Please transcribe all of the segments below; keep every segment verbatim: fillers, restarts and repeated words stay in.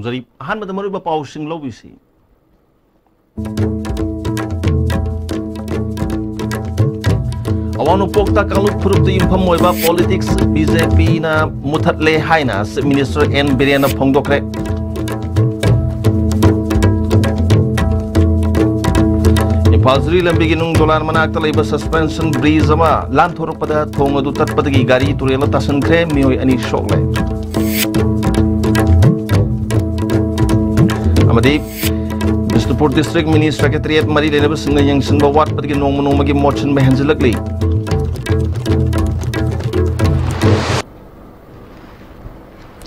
ꯇꯧꯖꯔꯤ꯫ ꯑꯍꯥꯟꯕꯗ ꯃꯔꯨꯑꯣꯏꯕ ꯄꯥꯎꯁꯤꯡ ꯂꯧꯕꯤꯁꯤ꯫ ꯑꯋꯥꯡ ꯅꯣꯡꯄꯣꯛꯇ ꯀꯥꯡꯂꯨꯞ ꯐꯨꯔꯨꯞꯇ ꯌꯨꯝꯐꯝ ꯑꯣꯏꯕ ꯄꯣꯂꯤꯇꯤꯛꯁ ꯕꯤ ꯖꯦ ꯄꯤꯅ ꯃꯨꯊꯠꯂꯦ ꯍꯥꯏꯅ ꯆꯤꯐ ꯃꯤꯅꯤꯁꯇꯔ ꯑꯦꯟ ꯕꯤꯔꯦꯟꯅ ꯐꯣꯡꯗꯣꯛꯈ꯭ꯔꯦ꯫ ꯏꯝꯐꯥꯜ ꯖꯤꯔꯤ ꯂꯝꯕꯤꯒꯤ ꯅꯨꯡ ꯗꯣꯂꯥꯟ ꯃꯅꯥꯛꯇ ꯂꯩꯕ ꯁꯁꯄꯦꯟꯁꯟ ꯕ꯭ꯔꯤꯖ ꯑꯃ ꯂꯥꯟꯊꯣꯔꯛꯄꯗ ꯊꯣꯡ ꯑꯗꯨ ꯇꯠꯄꯗꯒꯤ ꯒꯥꯔꯤ ꯇꯨꯔꯦꯜꯗ ꯇꯥꯁꯤꯟꯈ꯭ꯔꯦ, ꯃꯤꯑꯣꯏ ꯑꯅꯤ ꯁꯣꯛꯂꯦ꯫ ꯑꯃꯗꯤ ꯕꯤꯁꯅꯨꯄꯨꯔ ꯗꯤꯁꯇ꯭ꯔꯤꯛ ꯃꯤꯅꯤ ꯁꯦꯀ꯭ꯔꯦꯇꯔꯤꯌꯦꯠ ꯃꯔꯤ ꯂꯩꯅꯕꯁꯤꯡꯅ ꯌꯦꯡꯁꯤꯟꯕ ꯋꯥꯠꯄꯗꯒꯤ ꯅꯣꯡꯃ ꯅꯣꯡꯃꯒꯤ ꯃꯣꯠꯁꯤꯟꯕ ꯍꯦꯟꯖꯤꯜꯂꯛꯂꯤ꯫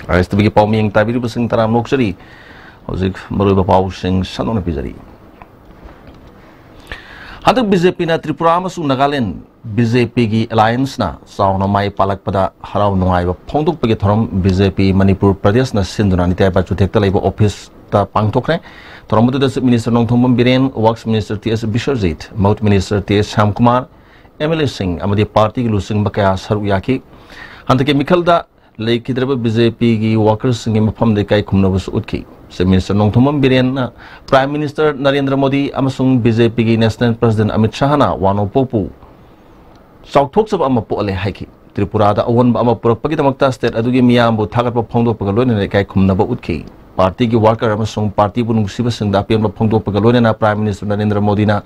ꯑꯥꯏ ꯑꯦꯁ ꯇꯤ ꯚꯤꯒꯤ ꯄꯥꯎꯃꯤꯡ ꯇꯥꯕꯤꯔꯤꯕꯁꯤꯡ ꯇꯔꯥꯝꯅ ꯑꯣꯛꯆꯔꯤ꯫ ꯍꯧꯖꯤꯛ ꯃꯔꯨꯑꯣꯏꯕ ꯄꯥꯎꯁꯤꯡ ꯁꯟꯗꯣꯛꯅ ꯄꯤꯖꯔꯤ꯫ ꯍꯟꯗꯛ ꯕꯤ ꯖꯦ ꯄꯤꯅ ꯇ꯭ꯔꯤꯄꯨꯔꯥ ꯑꯃꯁꯨꯡ ꯅꯥꯒꯥꯂꯦꯟ ꯕꯤ ꯖꯦ ꯄꯤꯒꯤ ꯑꯦꯂꯥꯏꯌꯦꯟꯁꯅ ꯆꯥꯎꯅ ꯃꯥꯏ ꯄꯥꯛꯂꯛꯄꯗ ꯍꯔꯥꯎ ꯅꯨꯡꯉꯥꯏꯕ ꯐꯣꯡꯗꯣꯛꯄꯒꯤ ꯊꯧꯔꯝ ꯕꯤ ꯖꯦ ꯄꯤ ꯃꯅꯤꯄꯨꯔ ꯄ꯭ꯔꯗꯦꯁꯅ ꯁꯤꯟꯗꯨꯅ ꯅꯤꯇꯥꯏ ꯕꯥꯆꯨꯊꯦꯛꯇ ꯂꯩꯕ ꯑꯣꯐꯤꯁꯇ ꯄꯥꯡꯊꯣꯛꯈ꯭ꯔꯦ꯫ ꯊꯧꯔꯝ ꯑꯗꯨꯗ chief minister Nongthombam Biren, works minister T S Biswajit, ꯃꯍꯨꯠ minister T S Shyamkumar, M L ꯑꯦꯁꯤꯡ ꯑꯃꯗꯤ ꯄꯥꯔꯇꯤꯒꯤ ꯂꯨꯆꯤꯡꯕ ꯀꯌꯥ ꯁꯔꯨꯛ ꯌꯥꯈꯤ꯫ ꯍꯟꯗꯛꯀꯤ ꯃꯤꯈꯜꯗ ꯂꯩꯈꯤꯗ꯭ꯔꯕ ꯕꯤ ꯖꯦ ꯄꯤꯒꯤ ꯋꯥꯀꯔꯁꯤꯡꯒꯤ ꯃꯐꯝꯗ ꯏꯀꯥꯏ ꯈꯨꯝꯅꯕꯁꯨ ꯎꯠꯈꯤ꯫ ꯆꯤꯐ ꯃꯤꯅꯤꯁꯇꯔ ꯅꯣꯡꯊꯣꯝꯕꯝ ꯕꯤꯔꯦꯟꯅ ꯄ꯭ꯔꯥꯏꯝ ꯃꯤꯅꯤꯁꯇꯔ ꯅꯔꯦꯟꯗ꯭ꯔ ꯃꯣꯗꯤ ꯑꯃꯁꯨꯡ ꯕꯤ ꯖꯦ ꯄꯤꯒꯤ ꯅꯦꯁꯅꯦꯜ ꯄ꯭ꯔꯁꯤꯗꯦꯟ ꯑꯃꯤꯠ ꯁꯍꯥꯅ ꯋꯥ ꯅꯣꯡꯄꯣꯛꯄꯨ ꯆꯥꯎꯊꯣꯛꯆꯕ ꯑꯃ ꯄꯣꯛꯍꯜꯂꯦ ꯍꯥꯏꯈꯤ꯫ ꯇ꯭ꯔꯤꯄꯨꯔꯥꯗ ꯑꯑꯣꯟꯕ ꯑꯃ ꯄꯨꯔꯛꯄꯒꯤꯗꯃꯛꯇ ꯁ꯭ꯇꯦꯠ ꯑꯗꯨꯒꯤ ꯃꯤꯌꯥꯝꯕꯨ ꯊꯥꯒꯠꯄ ꯐꯣꯡꯗꯣꯛꯄꯒ ꯂꯣꯏꯅꯅ ꯏꯀꯥꯏ ꯈꯨꯝꯅꯕ ꯎꯠꯈꯤ꯫ ꯄꯥꯔꯇꯤꯒꯤ ꯋꯥꯔꯀꯔ ꯑꯃꯁꯨꯡ ꯄꯥꯔꯇꯤꯕꯨ ꯅꯨꯡꯁꯤꯕꯁꯤꯡꯗ ꯑꯄꯦꯟꯕ ꯐꯣꯡꯗꯣꯛꯄꯒ ꯂꯣꯏꯅꯅ ꯄ꯭ꯔꯥꯏꯝ ꯃꯤꯅꯤꯁꯇꯔ ꯅꯔꯦꯟꯗ꯭ꯔ ꯃꯣꯗꯤꯅ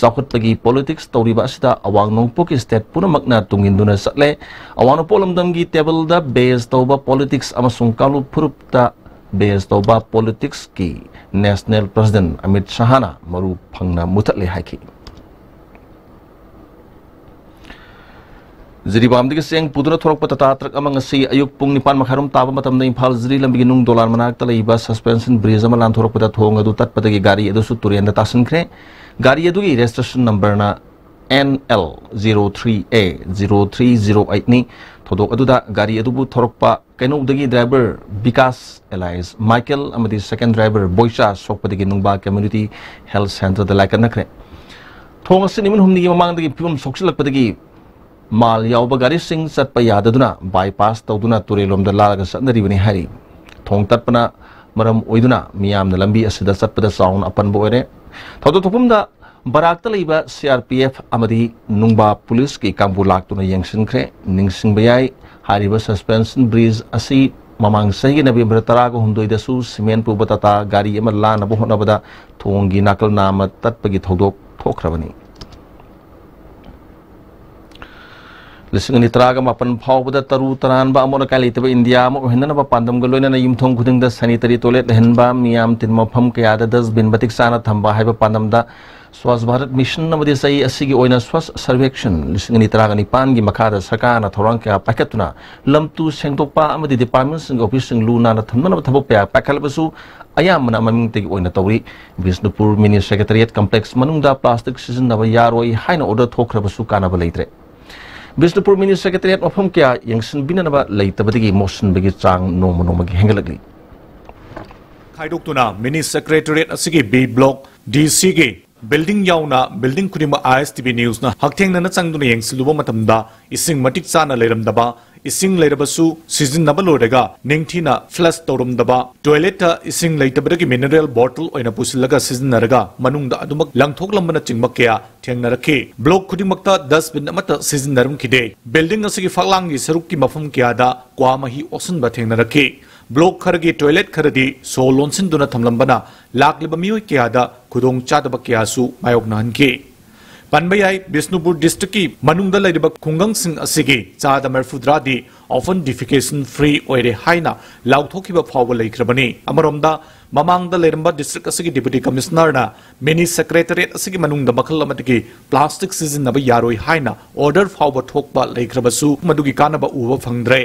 ꯆꯥꯎꯈꯠꯄꯒꯤ ꯄꯣꯂꯤꯇꯤꯛꯁ ꯇꯧꯔꯤꯕ ꯑꯁꯤꯗ ꯑꯋꯥꯡ ꯅꯣꯡꯄꯣꯛꯀꯤ ꯁ꯭ꯇꯦꯠ ꯄꯨꯝꯅꯃꯛꯅ ꯇꯨꯡ ꯏꯟꯗꯨꯅ ꯆꯠꯂꯦ꯫ ꯑꯋꯥꯡ ꯅꯣꯡꯄꯣꯛ ꯂꯝꯗꯝꯒꯤ ꯇꯦꯕꯜꯗ ꯕꯦꯁ ꯇꯧꯕ ꯄꯣꯂꯤꯇꯤꯛꯁ ꯑꯃꯁꯨꯡ ꯀꯥꯡꯂꯨꯞ ꯐꯨꯔꯨꯞꯇ ꯕꯦꯁ ꯇꯧꯕ ꯄꯣꯂꯤꯇꯤꯛꯁꯀꯤ ꯅꯦꯁꯅꯦꯜ ꯄ꯭ꯔꯁꯤꯗꯦꯟ ꯑꯃꯤꯠ ꯁꯍꯥꯅ ꯃꯔꯨ ꯐꯪꯅ ꯃꯨꯊꯠꯂꯦ ꯍꯥꯏꯈꯤ꯫ ꯖꯤꯔꯤꯕꯥꯝꯗꯒꯤ ꯆꯦꯡ ꯄꯨꯗꯨꯅ ꯊꯣꯔꯛꯄ ꯇꯥꯇꯥ ꯇ꯭ꯔꯛ ꯑꯃ ꯉꯁꯤ ꯑꯌꯨꯛ ꯄꯨꯡ ꯅꯤꯄꯥꯟ ꯃꯈꯥꯏꯔꯣꯝ ꯇꯥꯕ ꯃꯇꯝꯗ ꯏꯝꯐꯥꯜ ꯖꯤꯔꯤ ꯂꯝꯕꯤꯒꯤ ꯅꯨꯡ ꯗꯣꯂꯥꯟ ꯃꯅꯥꯛꯇ ꯂꯩꯕ ꯁꯁꯄꯦꯟꯁꯟ ꯕ꯭ꯔꯤꯖ ꯑꯃ ꯂꯥꯟꯊꯣꯔꯛꯄꯗ ꯊꯣꯡ ꯑꯗꯨ ꯇꯠꯄꯗꯒꯤ ꯒꯥꯔꯤ ꯑꯗꯨꯁꯨ ꯇꯨꯔꯦꯟꯗ ꯇꯥꯁꯤꯟꯈ꯭ꯔꯦ꯫ ꯒꯥꯔꯤ ꯑꯗꯨꯒꯤ ꯔꯦꯖꯤꯁꯇ꯭ꯔꯦꯁꯟ ꯅꯝꯕꯔꯅ N L zero three A zero three zero ꯑꯩꯠꯅꯤ꯫ ꯊꯧꯗꯣꯛ ꯑꯗꯨꯗ ꯒꯥꯔꯤ ꯑꯗꯨꯕꯨ ꯊꯧꯔꯛꯄ ꯀꯩꯅꯧꯗꯒꯤ ꯗ꯭ꯔꯥꯏꯚꯔ ꯕꯤꯀꯥꯁ ꯑꯦꯂꯥꯏꯁ ꯃꯥꯏꯀꯦꯜ ꯑꯃꯗꯤ ꯁꯦꯀꯦꯟ ꯗ꯭ꯔꯥꯏꯚꯔ ꯕꯣꯏꯆꯥ ꯁꯣꯛꯄꯗꯒꯤ ꯅꯨꯡꯕꯥ ꯀꯝꯃ꯭ꯌꯨꯅꯤꯇꯤ ꯍꯦꯜꯊ ꯁꯦꯟꯇꯔꯗ ꯂꯥꯏꯀꯠꯅꯈ꯭ꯔꯦ꯫ ꯊꯣꯡ ꯑꯁꯤ ꯅꯨꯃꯤꯠ ꯍꯨꯝꯅꯤꯒꯤ ꯃꯃꯥꯡꯗꯒꯤ ꯐꯤꯕꯝ ꯁꯣꯛꯆꯤꯜꯂꯛꯄꯗꯒꯤ ꯃꯥꯜ ꯌꯥꯎꯕ ꯒꯥꯔꯤꯁꯤꯡ ꯆꯠꯄ ꯌꯥꯗꯗꯨꯅ ꯕꯥꯏꯄꯥꯁ ꯇꯧꯗꯨꯅ ꯇꯨꯔꯦꯜꯂꯣꯝꯗ ꯂꯥꯜꯂꯒ ꯆꯠꯅꯔꯤꯕꯅꯤ ꯍꯥꯏꯔꯤ꯫ ꯊꯣꯡ ꯇꯠꯄꯅ ꯃꯔꯝ ꯑꯣꯏꯗꯨꯅ ꯃꯤꯌꯥꯝꯅ ꯂꯝꯕꯤ ꯑꯁꯤꯗ ꯆꯠꯄꯗ ꯆꯥꯎꯅ ꯑꯄꯟꯕ ꯑꯣꯏꯔꯦ꯫ ꯊꯧꯗꯣꯛ ꯊꯣꯛꯐꯝꯗ ꯕꯔꯥꯛꯇ ꯂꯩꯕ C R P F ꯑꯃꯗꯤ ꯅꯨꯡꯕꯥ ꯄꯨꯂꯤꯁꯀꯤ ꯀꯥꯡꯕꯨ ꯂꯥꯛꯇꯨꯅ ꯌꯦꯡꯁꯤꯟꯈ꯭ꯔꯦ꯫ ꯅꯤꯡꯁꯤꯡꯕ ꯌꯥꯏ, ꯍꯥꯏꯔꯤꯕ suspension bridge ꯑꯁꯤ ꯃꯃꯥꯡ ꯆꯍꯤꯒꯤ November ꯇꯔꯥꯒ ꯍꯨꯝꯗꯣꯏꯗꯁꯨ cement ꯄꯨꯕ ꯇꯥꯇꯥ ꯒꯥꯔꯤ ꯑꯃ ꯂꯥꯟꯅꯕ ꯍꯣꯠꯅꯕꯗ ꯊꯣꯡꯒꯤ ꯅꯥꯀꯜ ꯅꯥꯝꯃ ꯇꯠꯄꯒꯤ ꯊꯧꯗꯣꯛ ꯊꯣꯛꯈ꯭ꯔꯕꯅꯤ꯫ ꯂꯤꯁꯤꯡ ꯑꯅꯤ ꯇꯔꯥꯒ ꯃꯥꯄꯟ ꯐꯥꯎꯕꯗ ꯇꯔꯨ ꯇꯅꯥꯟꯕ ꯑꯃꯣꯠ ꯑꯀꯥꯏ ꯂꯩꯇꯕ ꯏꯟꯗꯤꯌꯥ ꯑꯃ ꯑꯣꯏꯍꯟꯅꯅꯕ ꯄꯥꯟꯗꯝꯒ ꯂꯣꯏꯅꯅ ꯌꯨꯝꯊꯣꯡ ꯈꯨꯗꯤꯡꯗ sanitary toilet ꯂꯩꯍꯟꯕ, ꯃꯤꯌꯥꯝ ꯇꯤꯟꯕ ꯃꯐꯝ ꯀꯌꯥꯗ dustbin ꯃꯇꯤꯛ ꯆꯥꯅ ꯊꯝꯕ ꯍꯥꯏꯕ ꯄꯥꯟꯗꯝꯗ Swachh Bharat Mission ꯑꯃꯗꯤ ꯆꯍꯤ ꯑꯁꯤꯒꯤ ꯑꯣꯏꯅ Swachh Survekshan ꯂꯤꯁꯤꯡ ꯑꯅꯤ ꯇꯔꯥꯒ ꯅꯤꯄꯥꯟꯒꯤ ꯃꯈꯥꯗ ꯁꯔꯀꯥꯔꯅ ꯊꯧꯔꯥꯡ ꯀꯌꯥ ꯄꯥꯏꯈꯠꯇꯨꯅ ꯂꯝ ꯇꯨ ꯁꯦꯡꯗꯣꯛꯄ ꯑꯃꯗꯤ departmentꯁꯤꯡꯒꯤ officeꯁꯤꯡ ꯂꯨ ꯅꯥꯟꯅ ꯊꯝꯅꯅꯕ ꯊꯕꯛ ꯀꯌꯥ ꯄꯥꯏꯈꯠꯂꯕꯁꯨ ꯑꯌꯥꯝꯕꯅ ꯃꯃꯤꯡꯇꯒꯤ ꯑꯣꯏꯅ ꯇꯧꯔꯤ꯫ ꯕꯤꯁꯅꯨꯄꯨꯔ Mini Secretariat Complex ꯃꯅꯨꯡꯗ plastic ꯁꯤꯖꯤꯟꯅꯕ ꯌꯥꯔꯣꯏ ꯍꯥꯏꯅ order ꯊꯣꯛꯈ꯭ꯔꯕꯁꯨ ꯀꯥꯟꯅꯕ ꯂꯩꯇ꯭ꯔꯦ꯫ ꯕꯤꯁꯅꯨꯄꯨꯔ Mini Secretariat ꯃꯐꯝ ꯀꯌꯥ ꯌꯦꯡꯁꯤꯟꯕꯤꯅꯅꯕ ꯂꯩꯇꯕꯗꯒꯤ ꯃꯣꯠꯁꯤꯟꯕꯒꯤ ꯆꯥꯡ ꯅꯣꯡꯃ ꯅꯣꯡꯃꯒꯤ ꯍꯦꯟꯒꯠꯂꯛꯂꯤ꯫ ꯈꯥꯏꯗꯣꯛꯇꯨꯅ Mini Secretariat ꯑꯁꯤꯒꯤ B Block, D Cꯒꯤ building ꯌꯥꯎꯅ building ꯈꯨꯗꯤꯡꯃꯛ I S T V Newsꯅ ꯍꯛꯊꯦꯡꯅꯅ ꯆꯪꯗꯨꯅ ꯌꯦꯡꯁꯤꯜꯂꯨꯕ ꯃꯇꯝꯗ ꯏꯁꯤꯡ ꯃꯇꯤꯛ ꯆꯥꯅ ꯂꯩꯔꯝꯗꯕ, ꯏꯁꯤꯡ ꯂꯩꯔꯕꯁꯨ ꯁꯤꯖꯤꯟꯅꯕ ꯂꯣꯏꯔꯒ ꯅꯤꯡꯊꯤꯅ flush ꯇꯧꯔꯝꯗꯕ, toiletꯇ ꯏꯁꯤꯡ ꯂꯩꯇꯕꯗꯒꯤ mineral bottle ꯑꯣꯏꯅ ꯄꯨꯁꯤꯜꯂꯒ ꯁꯤꯖꯤꯟꯅꯔꯒ ꯃꯅꯨꯡꯗ ꯑꯗꯨꯃꯛ ꯂꯪꯊꯣꯛꯂꯝꯕꯅꯆꯤꯡꯕ ꯀꯌꯥ ꯊꯦꯡꯅꯔꯛꯈꯤ꯫ Block ꯈꯨꯗꯤꯡꯃꯛꯇ dustbin ꯑꯃꯠꯇ ꯁꯤꯖꯤꯟꯅꯔꯝꯈꯤꯗꯦ꯫ Building ꯑꯁꯤꯒꯤ ꯐꯛꯂꯥꯡꯒꯤ ꯁꯔꯨꯛꯀꯤ ꯃꯐꯝ ꯀꯌꯥꯗ ꯀ꯭ꯋꯥ ꯃꯍꯤ ꯑꯣꯛꯁꯤꯟꯕ ꯊꯦꯡꯅꯔꯛꯈꯤ꯫ Block ꯈꯔꯒꯤ toilet ꯈꯔꯗꯤ ꯁꯣ ꯂꯣꯟꯁꯤꯟꯗꯨꯅ ꯊꯝꯂꯝꯕꯅ ꯂꯥꯛꯂꯤꯕ ꯃꯤꯑꯣꯏ ꯀꯌꯥꯗ ꯈꯨꯗꯣꯡꯆꯥꯗꯕ ꯀꯌꯥꯁꯨ ꯃꯥꯌꯣꯛꯅꯍꯟꯈꯤ꯫ ꯄꯟꯕ ꯌꯥꯏ, ꯕꯤꯁꯅꯨꯄꯨꯔ districtꯀꯤ ꯃꯅꯨꯡꯗ ꯂꯩꯔꯤꯕ ꯈꯨꯡꯒꯪꯁꯤꯡ ꯑꯁꯤꯒꯤ ꯆꯥꯗ ꯃꯔꯤꯐꯨꯇꯔꯥꯗꯤ open defecation free ꯑꯣꯏꯔꯦ ꯍꯥꯏꯅ ꯂꯥꯎꯊꯣꯛꯈꯤꯕ ꯐꯥꯎꯕ ꯂꯩꯈ꯭ꯔꯕꯅꯤ꯫ ꯑꯃꯔꯣꯝꯗ, ꯃꯃꯥꯡꯗ ꯂꯩꯔꯝꯕ district ꯑꯁꯤꯒꯤ Deputy Commissionerꯅ Mini Secretariat ꯑꯁꯤꯒꯤ ꯃꯅꯨꯡꯗ ꯃꯈꯜ ꯑꯃꯠꯇꯒꯤ plastic ꯁꯤꯖꯤꯟꯅꯕ ꯌꯥꯔꯣꯏ ꯍꯥꯏꯅ order ꯐꯥꯎꯕ ꯊꯣꯛꯄ ꯂꯩꯈ꯭ꯔꯕꯁꯨ ꯃꯗꯨꯒꯤ ꯀꯥꯟꯅꯕ ꯎꯕ ꯐꯪꯗ꯭ꯔꯦ꯫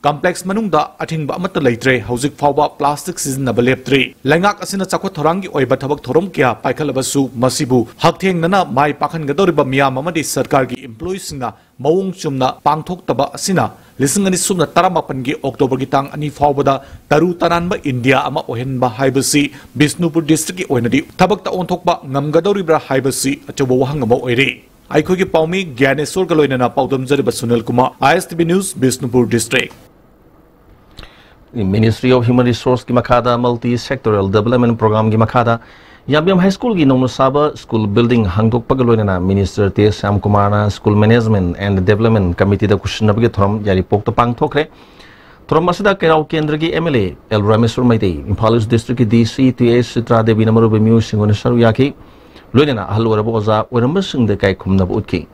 Complex ꯃꯅꯨꯡꯗ ꯑꯊꯤꯡꯕ ꯑꯃꯠꯇ ꯂꯩꯇ꯭ꯔꯦ꯫ ꯍꯧꯖꯤꯛ ꯐꯥꯎꯕ plastic ꯁꯤꯖꯤꯟꯅꯕ ꯂꯦꯞꯇ꯭ꯔꯤ꯫ ꯂꯩꯉꯥꯛ ꯑꯁꯤꯅ ꯆꯥꯎꯈꯠ ꯊꯧꯔꯥꯡꯒꯤ ꯑꯣꯏꯕ ꯊꯕꯛ ꯊꯧꯔꯝ ꯀꯌꯥ ꯄꯥꯏꯈꯠꯂꯕꯁꯨ ꯃꯁꯤꯕꯨ ꯍꯛꯊꯦꯡꯅꯅ ꯃꯥꯏ ꯄꯥꯛꯍꯟꯒꯗꯧꯔꯤꯕ ꯃꯤꯌꯥꯝ ꯑꯃꯗꯤ ꯁꯔꯀꯥꯔꯒꯤ employeeꯁꯤꯡꯅ ꯃꯑꯣꯡ ꯆꯨꯝꯅ ꯄꯥꯡꯊꯣꯛꯇꯕ ꯑꯁꯤꯅ ꯂꯤꯁꯤꯡ ꯑꯅꯤ ꯁꯨꯞꯅ ꯇꯔꯥꯃꯥꯄꯟꯒꯤ Octoberꯒꯤ ꯇꯥꯡ ꯑꯅꯤ ꯐꯥꯎꯕꯗ ꯇꯔꯨ ꯇꯅꯥꯟꯕ ꯏꯟꯗꯤꯌꯥ ꯑꯃ ꯑꯣꯏꯍꯟꯕ ꯍꯥꯏꯕꯁꯤ ꯕꯤꯁꯅꯨꯄꯨꯔ districtꯀꯤ ꯑꯣꯏꯅꯗꯤ ꯊꯕꯛꯇ ꯑꯣꯟꯊꯣꯛꯄ ꯉꯝꯒꯗꯧꯔꯤꯕ꯭ꯔꯥ ꯍꯥꯏꯕꯁꯤ ꯑꯆꯧꯕ ꯋꯥꯍꯪ ꯑꯃ ꯑꯣꯏꯔꯤ꯫ ꯑꯩꯈꯣꯏꯒꯤ ꯄꯥꯎꯃꯤ ꯒ꯭ꯌꯥꯅꯦꯁꯣꯔꯒ ꯂꯣꯏꯅꯅ ꯄꯥꯎꯗꯝꯖꯔꯤꯕ Sunil Kumar, I S T V News, Bishnupur district꯫ Ministry of Human Resource ꯀꯤ ꯃꯈꯥꯗ Multi Sectoral Development Program ꯒꯤ ꯃꯈꯥꯗ ꯌꯥꯝꯕꯦꯝ High School ꯒꯤ ꯅꯧꯅ ꯁꯥꯕ school building ꯍꯥꯡꯗꯣꯛꯄꯒ ꯂꯣꯏꯅꯅ Minister ꯇꯦ ꯁ꯭ꯌꯥꯝ ꯀꯨꯃꯥꯔꯅ School Management and Development Committee ꯗ ꯈꯨꯠꯁꯤꯟꯅꯕꯒꯤ ꯊꯧꯔꯝ ꯌꯥꯏꯔꯤꯄꯣꯛꯇ ꯄꯥꯡꯊꯣꯛꯈ꯭ꯔꯦ꯫ ꯊꯧꯔꯝ ꯑꯁꯤꯗ ꯀꯩꯔꯥꯎ ꯀꯦꯟꯗ꯭ꯔꯒꯤ M L A L Rameshwar Meitei, Imphal East District ꯀꯤ D C T H Chitra ꯗꯦꯕꯤꯅ ꯃꯔꯨꯑꯣꯏꯕ ꯃꯤꯑꯣꯏꯁꯤꯡ ꯑꯣꯏꯅ ꯁꯔꯨꯛ ꯌꯥꯈꯤ꯫ ꯂꯣꯏꯅꯅ ꯑꯍꯜ ꯑꯣꯏꯔꯕ ꯑꯣꯖꯥ ꯑꯣꯏꯔꯝꯕꯁꯤꯡꯗ ꯏꯀꯥꯏ ꯈꯨꯝꯅꯕ ꯎꯠꯈꯤ꯫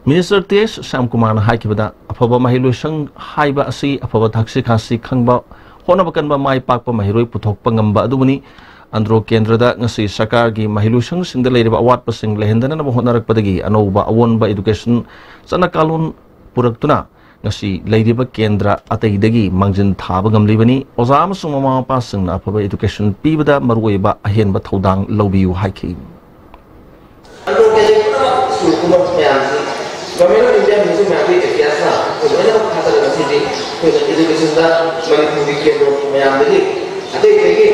Minister ꯇꯦ ꯑꯩꯆ ꯁ꯭ꯌꯥꯝ ꯀꯨꯃꯥꯔꯅ ꯍꯥꯏꯈꯤꯕꯗ, ꯑꯐꯕ ꯃꯍꯩꯂꯣꯏꯁꯪ ꯍꯥꯏꯕ ꯑꯁꯤ ꯑꯐꯕ ꯊꯛꯁꯤ ꯈꯥꯁꯤ ꯈꯪꯕ, ꯍꯣꯠꯅꯕ ꯀꯟꯕ, ꯃꯥꯏ ꯄꯥꯛꯄ ꯃꯍꯩꯔꯣꯏ ꯄꯨꯊꯣꯛꯄ ꯉꯝꯕ ꯑꯗꯨꯕꯨꯅꯤ꯫ ꯑꯟꯗ꯭ꯔꯣ ꯀꯦꯟꯗ꯭ꯔꯗ ꯉꯁꯤ ꯁꯔꯀꯥꯔꯒꯤ ꯃꯍꯩꯂꯣꯏꯁꯪꯁꯤꯡꯗ ꯂꯩꯔꯤꯕ ꯑꯋꯥꯠꯄꯁꯤꯡ ꯂꯩꯍꯟꯗꯅꯕ ꯍꯣꯠꯅꯔꯛꯄꯗꯒꯤ ꯑꯅꯧꯕ ꯑꯑꯣꯟꯕ education ꯆꯠꯅ ꯀꯥꯡꯂꯣꯟ ꯄꯨꯔꯛꯇꯨꯅ ꯉꯁꯤ ꯂꯩꯔꯤꯕ ꯀꯦꯟꯗ꯭ꯔ ꯑꯇꯩꯗꯒꯤ ꯃꯥꯡꯖꯤꯟ ꯊꯥꯕ ꯉꯝꯂꯤꯕꯅꯤ꯫ ꯑꯣꯖꯥ ꯑꯃꯁꯨꯡ ꯃꯃꯥ ꯃꯄꯥꯁꯤꯡꯅ ꯑꯐꯕ education ꯄꯤꯕꯗ ꯃꯔꯨꯑꯣꯏꯕ ꯑꯍꯦꯟꯕ ꯊꯧꯗꯥꯡ ꯂꯧꯕꯤꯌꯨ ꯍꯥꯏꯈꯤ꯫ ꯑꯟꯗ꯭ꯔꯣ ꯀꯦꯟꯗ꯭ꯔꯒꯤ ꯄꯨꯝꯅꯃꯛ ꯁ꯭ꯀꯨꯜ ꯄꯨꯝꯅꯃꯛ ꯃꯌꯥꯝꯁꯤ Government of India ꯃ꯭ꯌꯨꯖꯤꯛ ꯃꯌꯥꯝꯒꯤ ꯏꯇꯤꯍꯥꯁꯅ ꯑꯩꯈꯣꯏ ꯂꯣꯏꯅꯃꯛ ꯊꯥꯖꯔꯒ ꯉꯁꯤꯗꯤ ꯑꯩꯈꯣꯏꯅ educationꯗ ꯃꯅꯤꯄꯨꯔꯒꯤ ꯀꯦꯟꯗ꯭ꯔ ꯃꯌꯥꯝꯗꯒꯤ ꯑꯇꯩ ꯑꯇꯩꯒꯤ